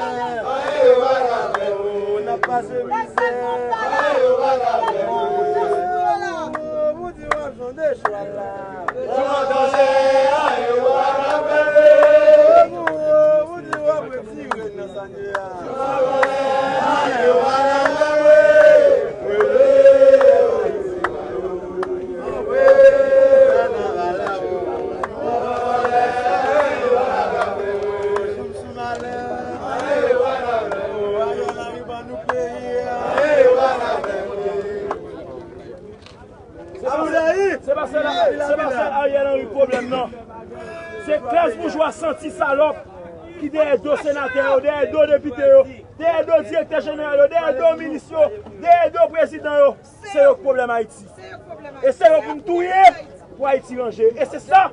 N ap pase mizè. Yo pa ka fè m ri. Yo pa kòlè, yo pa ka fè m ri. Se pa sèl, se pa sèl Ariel Henry pwoblèm nan. Se klas boujwa santi salòp ki dèyè do senatè yo, dèyè do depite yo, dèyè do direktè jeneral yo, dèyè do minis yo, dèyè do prezidan yo. Se yo k pwoblèm Ayiti. E se yo pou n touye pou Ayiti ranje. E se sa,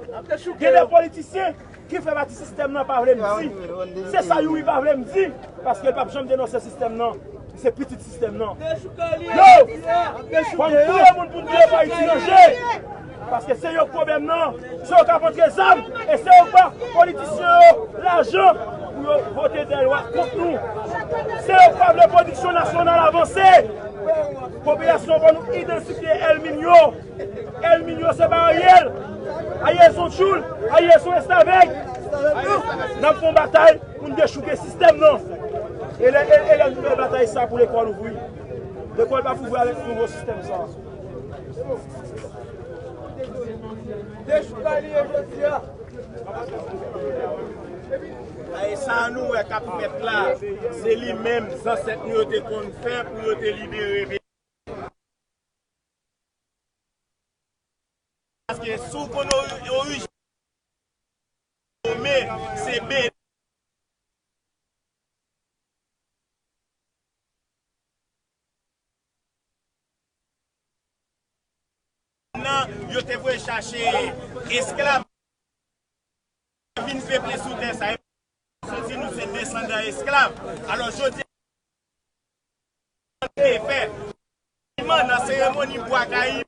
gen de politisyen ki fè pati sistèm nan pa vle m di. Se sa Youri pa vle m di, paske l p ap janm denonse sistèm nan. Li se pitit sistèm nan. Yo! Fò n touye moun pou n touye pou Ayiti ranje. Paske se yo k pwoblèm nan. Se yo k ap antre zam. E se yo k ba politisyen yo lajan pou yo vote de lwa kont nou. Se yo k pa vle pwodiksyon nasyonal avanse. Popilasyon an ban nou idantifye ènmi yo. Ènmi yo se pa Ariel. Ariel se yon tchoul. Ariel se yon restavèk. N ap fè yon batay pou n dechouke sistèm nan. E lè, e, e lè nou fè batay sa pou lekòl ouvri. Lekòl p ap ouvri avèk nouvo sistèm sa. Dechoukay li ye jodi a. E sa nou wè k ap fèt la, se li menm zansèt nou yo te konn fè pou yo te libere peyi. Si w konn ori-, orijin Dahomey, se Benin. Nan, yo te voye chache esklav vin peple sou tè sa. Santi nou se desandan esklav. Alò, jodi a, te fè nan seremoni Bwa Kayib.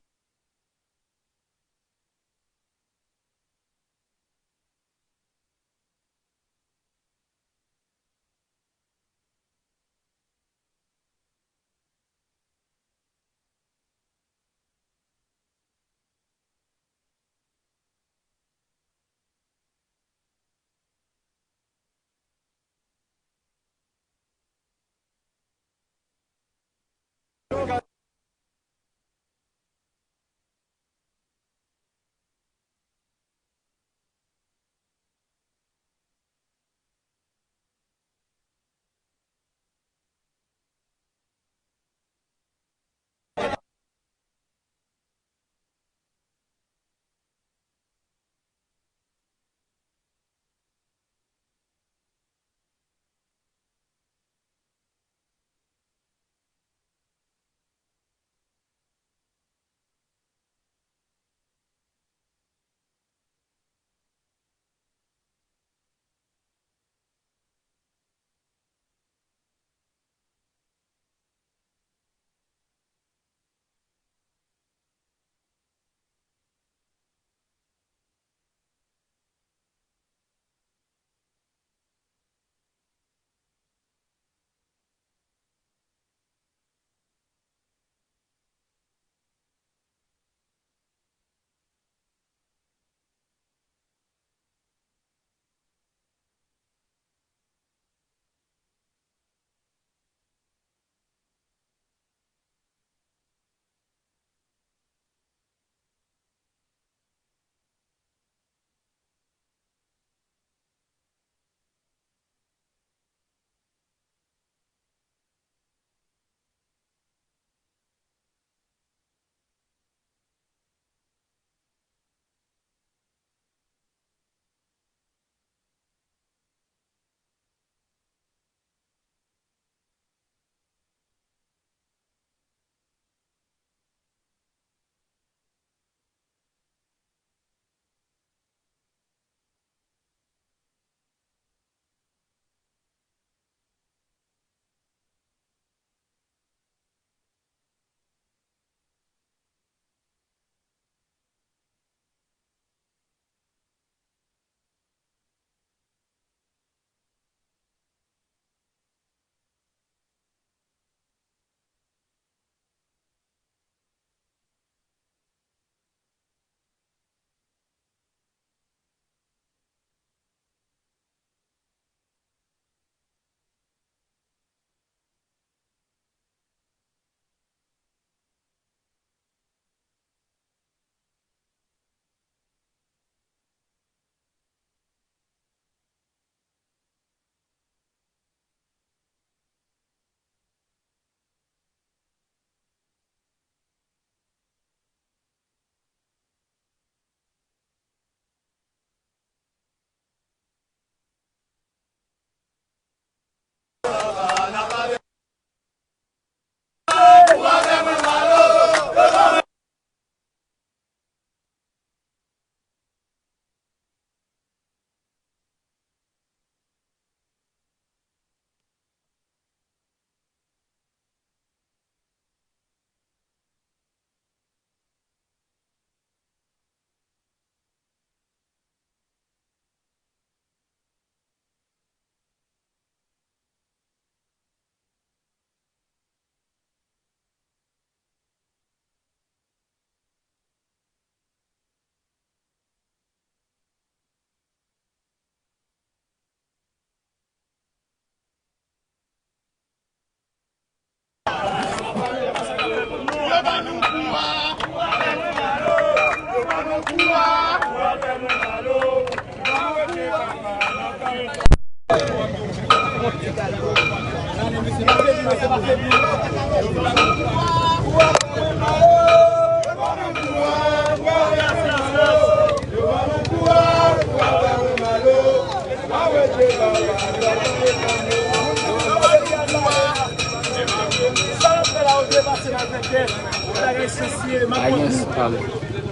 Bagay sensye, m ap konn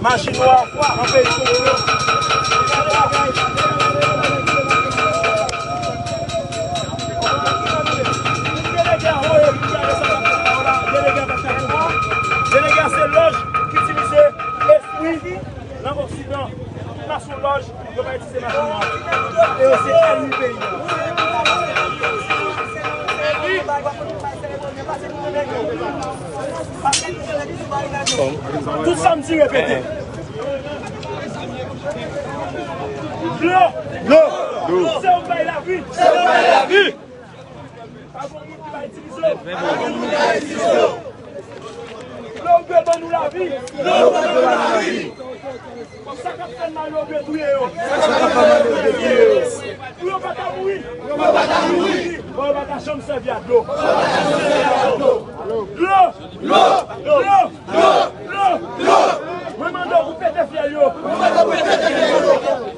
maji nwa nan peyi Kongo. Delege a voye pou gade sa k ap fèt la. Delege a pa t ka konprann. Delege a se lòj ki itilize espri nan Oksidan. Mason lòj, yo pa itilize mason nwa. E yo se ènmi peyi a. Tout sa m di repete. Dlo. Dlo. Se ou k bay lavi. Se ou k bay lavi. Pa gon moun ki pa itilize w. Lè w dwe ban nou lavi. Sa k ap fè n mal yo dwe touye yo. Pou yo pa ka mouri. Pou yo pa ka janm sèvi a dlo. Dlo. Dlo. Dlo. Dlo. Dlo. Mwen mande w pou pete fyèl yo.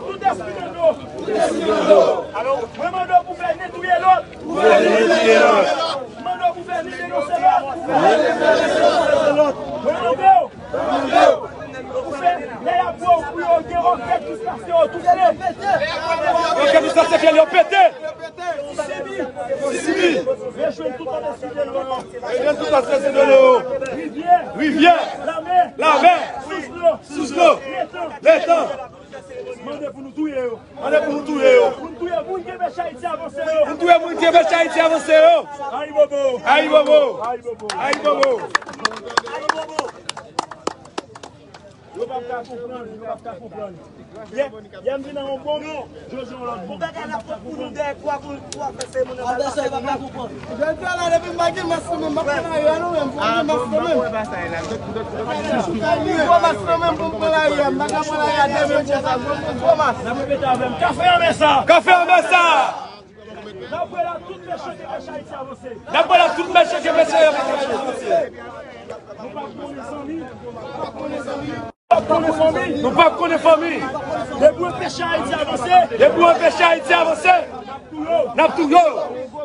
Tout espri de dlo. Mwen mande w pou fè netouye lòt. Mande w pou fè li denonse lòt. Mande w pou fè lè y ap bo pou yo gen òkèt jis pase yo toufe. Òkèt jis pase fyèl yo pete. Sibi. Sibi. Rejwenn tout lòt espri de dlo. Rejwenn tout lòt espri de dlo. Rivyè. Rivyè. Lamè. Lamè. Sous dlo. Sous dlo. Letan. Letan. Mande pou nou touye yo. Mande pou nou touye yo. Pou n touye moun ki anpeche Ayiti avanse yo. Pou n touye moun ki anpeche Ayiti avanse yo. Ayibobo. Ayibobo. Ayibobo. Ayibobo. Yo p ap ka konprann, yo p ap ka konprann. Yè, yè m vin nan yon bon, jodi yon lòt bon. Pou bagay la fòk pou nou dèyè kwa pou, pou ap fè se moun nan. Jodi a la, depi m pa gen mas nan men m, m ap pran lari a non, menm, pou m gen mas nan men m. Gwo mas nan men m pou m pran lari a, m pa ka pran lari a de mil trè sa, gwo, gwo mas. N ap repete avè m, kafe anmè sa! Kafe anmè sa! N ap rele tout mechan ki anpeche Ayiti avanse. N ap rele tout mechan ki anpeche Ayiti avanse. Nou p ap konnen zanmi. Nou p ap konnen zanmi. Nou p ap konnen fanmi. Depi w anpeche Ayiti avanse. Depi w anpeche Ayiti avanse. N ap touye w.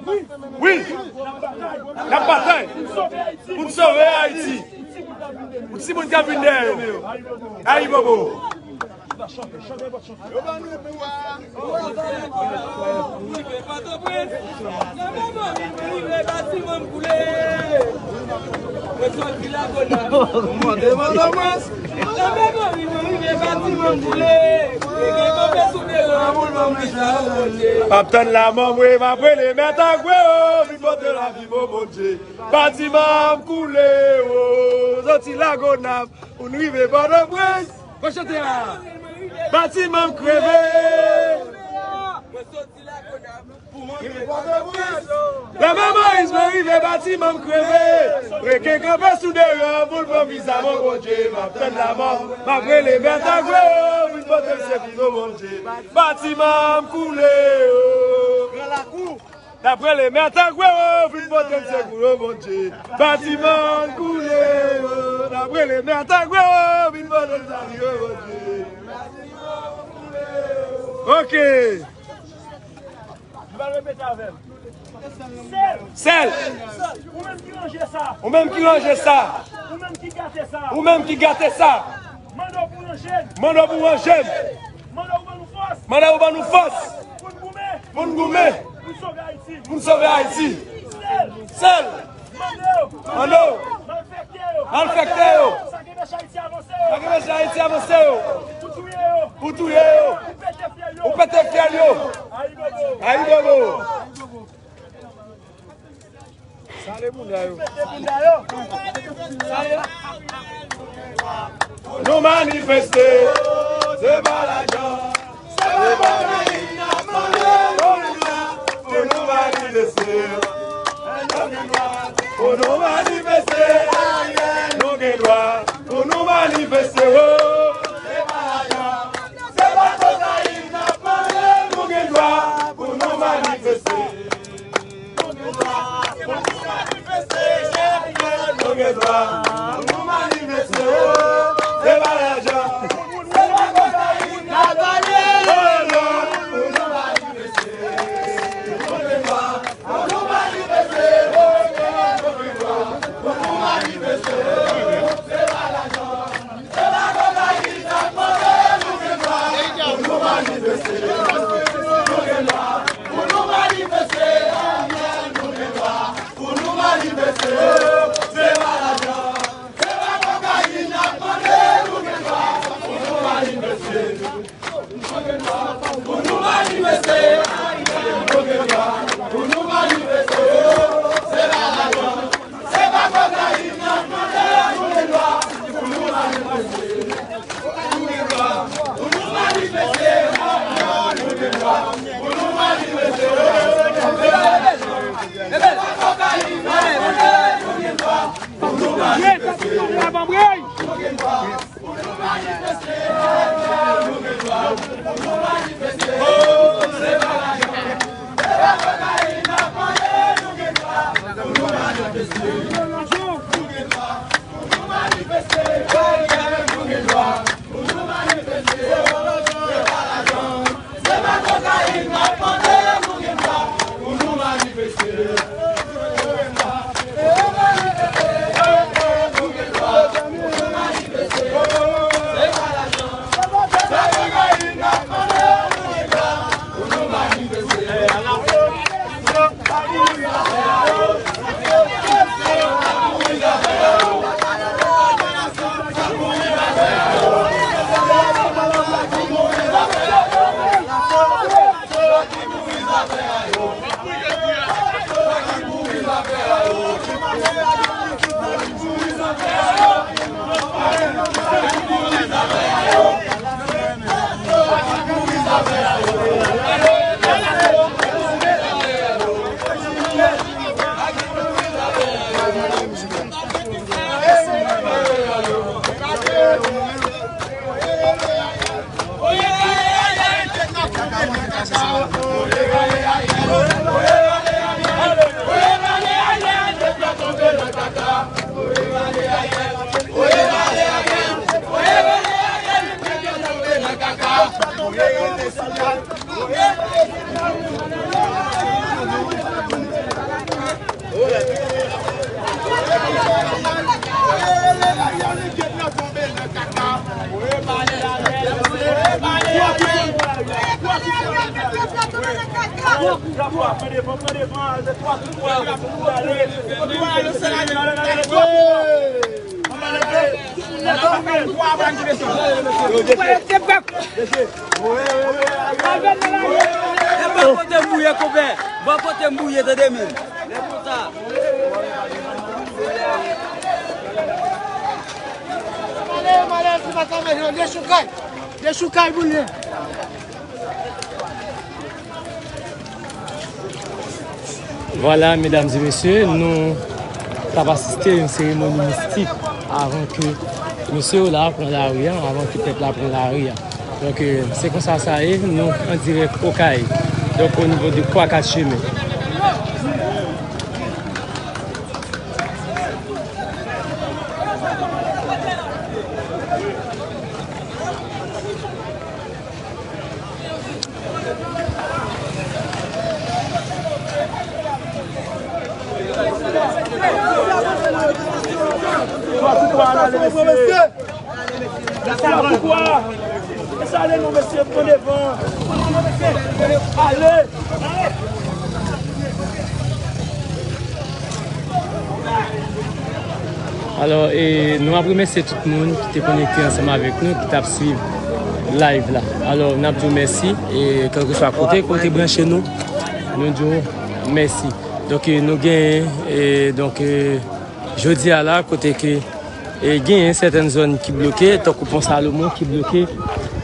Wi. Wi. N ap batay. N ap batay. Pou n sove Ayiti. Pou n sove Ayiti. Pou timoun k ap vin dèyè yo. Ayibobo. Yo ban nou pou a. Rive Pòtoprens. Nan memwa rive, rive batiman m koule. Mwen sòti Lagonav. Mwen monte Pòtoprens. Nan memwa rive, rive batiman m koule. Rete kanpe sou teren an pou l ban m visa o Bondye. M ap tann lanmò mwen, m ap rele mèt Agwe o, vin pote lavi m o Bondye. Batiman m koule o, sòti Lagonav. Pou n rive Pòtoprens, fò chante a. Batiman m kreve. Lè men Moyiz mwen rive, batiman m kreve. Rete kanpe sou deran pou l pran viza m o Bondye. M ap tann lanmò, m ap rele mèt Agwe o, vin pote m sekou o Bondye. Batiman m koule o. N ap rele mèt Agwe o, vin pote n sekou o Bondye. Batiman koule o. N ap rele mèt Agwe o, vin pote n sekou o Bondye. Ok. Nou va repete avè m. Sèl. Sèl. Ou menm ki ranje sa. Ou menm ki ranje sa. Ou menm ki gate sa. Ou menm ki gate sa. Mande w pou ranje n. Mande w pou ranje n. Mande w ban nou fòs. Mande w ban nou fòs. Pou n goumen. Pou n goumen. Pou n sove Ayiti. Pou n sove Ayiti. Sèl. Sèl. Mande w. Mande w. Malfèktè yo. Malfèktè yo. Sa ki anpeche Ayiti avanse yo. Sa ki anpeche Ayiti avanse yo. Pou touye yo. Pou touye yo. Pou pete fyèl yo. Pou pete fyèl yo. Ayibobo. Ayibobo. Sale bounda yo. Nou manifeste, se pa lajan, se pa kokayin n ap mande. Pou nou manifeste, pou nou manifeste, nou gen dwa pou nou manifeste, oh. Se pa lajan, se pa kokayin n ap mande, nou gen dwa pou nou manifeste. Nou gen dwa pou nou manifeste, nou gen dwa pou nou manifeste, oh. Se pa lajan, se pa kokayin n ap mande, nou gen dwa pou nou manifeste, nou gen dwa pou nou manifeste, oh. Nou gen dwa pou nou manifeste, oh. E bò kote m bouye, konpè. Bò kote m bouye, tande men. Dechoukay, dechoukay pou l ye. Vwala, medam e mesye, nou t ap asiste yon seremoni mistik avan ke mesye yo la pran lari a, avan ke pèp la pran lari a. Donk, euh, se konsa sa ye, nou an dirèk Okay. Donk, o nivo de Kwa Kat Chemen. Ale! Alò, e, nou ap remèsye tout moun ki te konekte ansanm avèk nou, ki t ap swiv live la. Alò, n ap di w mèsi, e, kèlkeswa kote, kote branche nou, nou di w mèsi. Donk, e, nou genyen, e, donk, e, jodi a la, kote ke, e, genyen sètèn zòn ki bloke, tankou Pon Salomon ki bloke,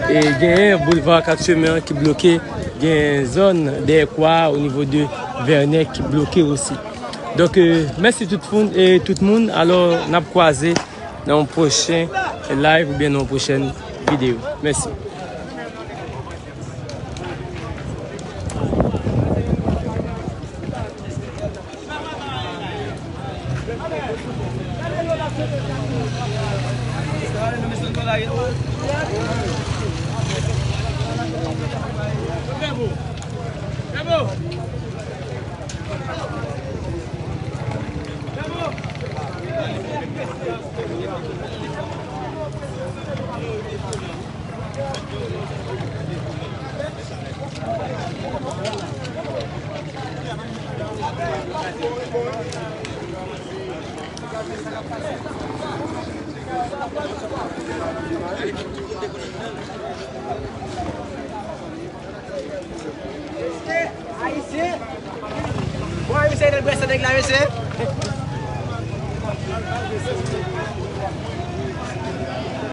e, genyen boulva Kat Chemen an ki bloke, genyen zòn dèyè Kwa a, o nivo de Vènè ki bloke osi. Donk, e, mèsi tout moun, e, tout moun. Alò, n ap kwaze nan yon pwochen live oubyen nan yon pwochèn videyo. Mèsi. Ayisyen. Bon, ayisyen, nèg brèsè nèg la, mesye.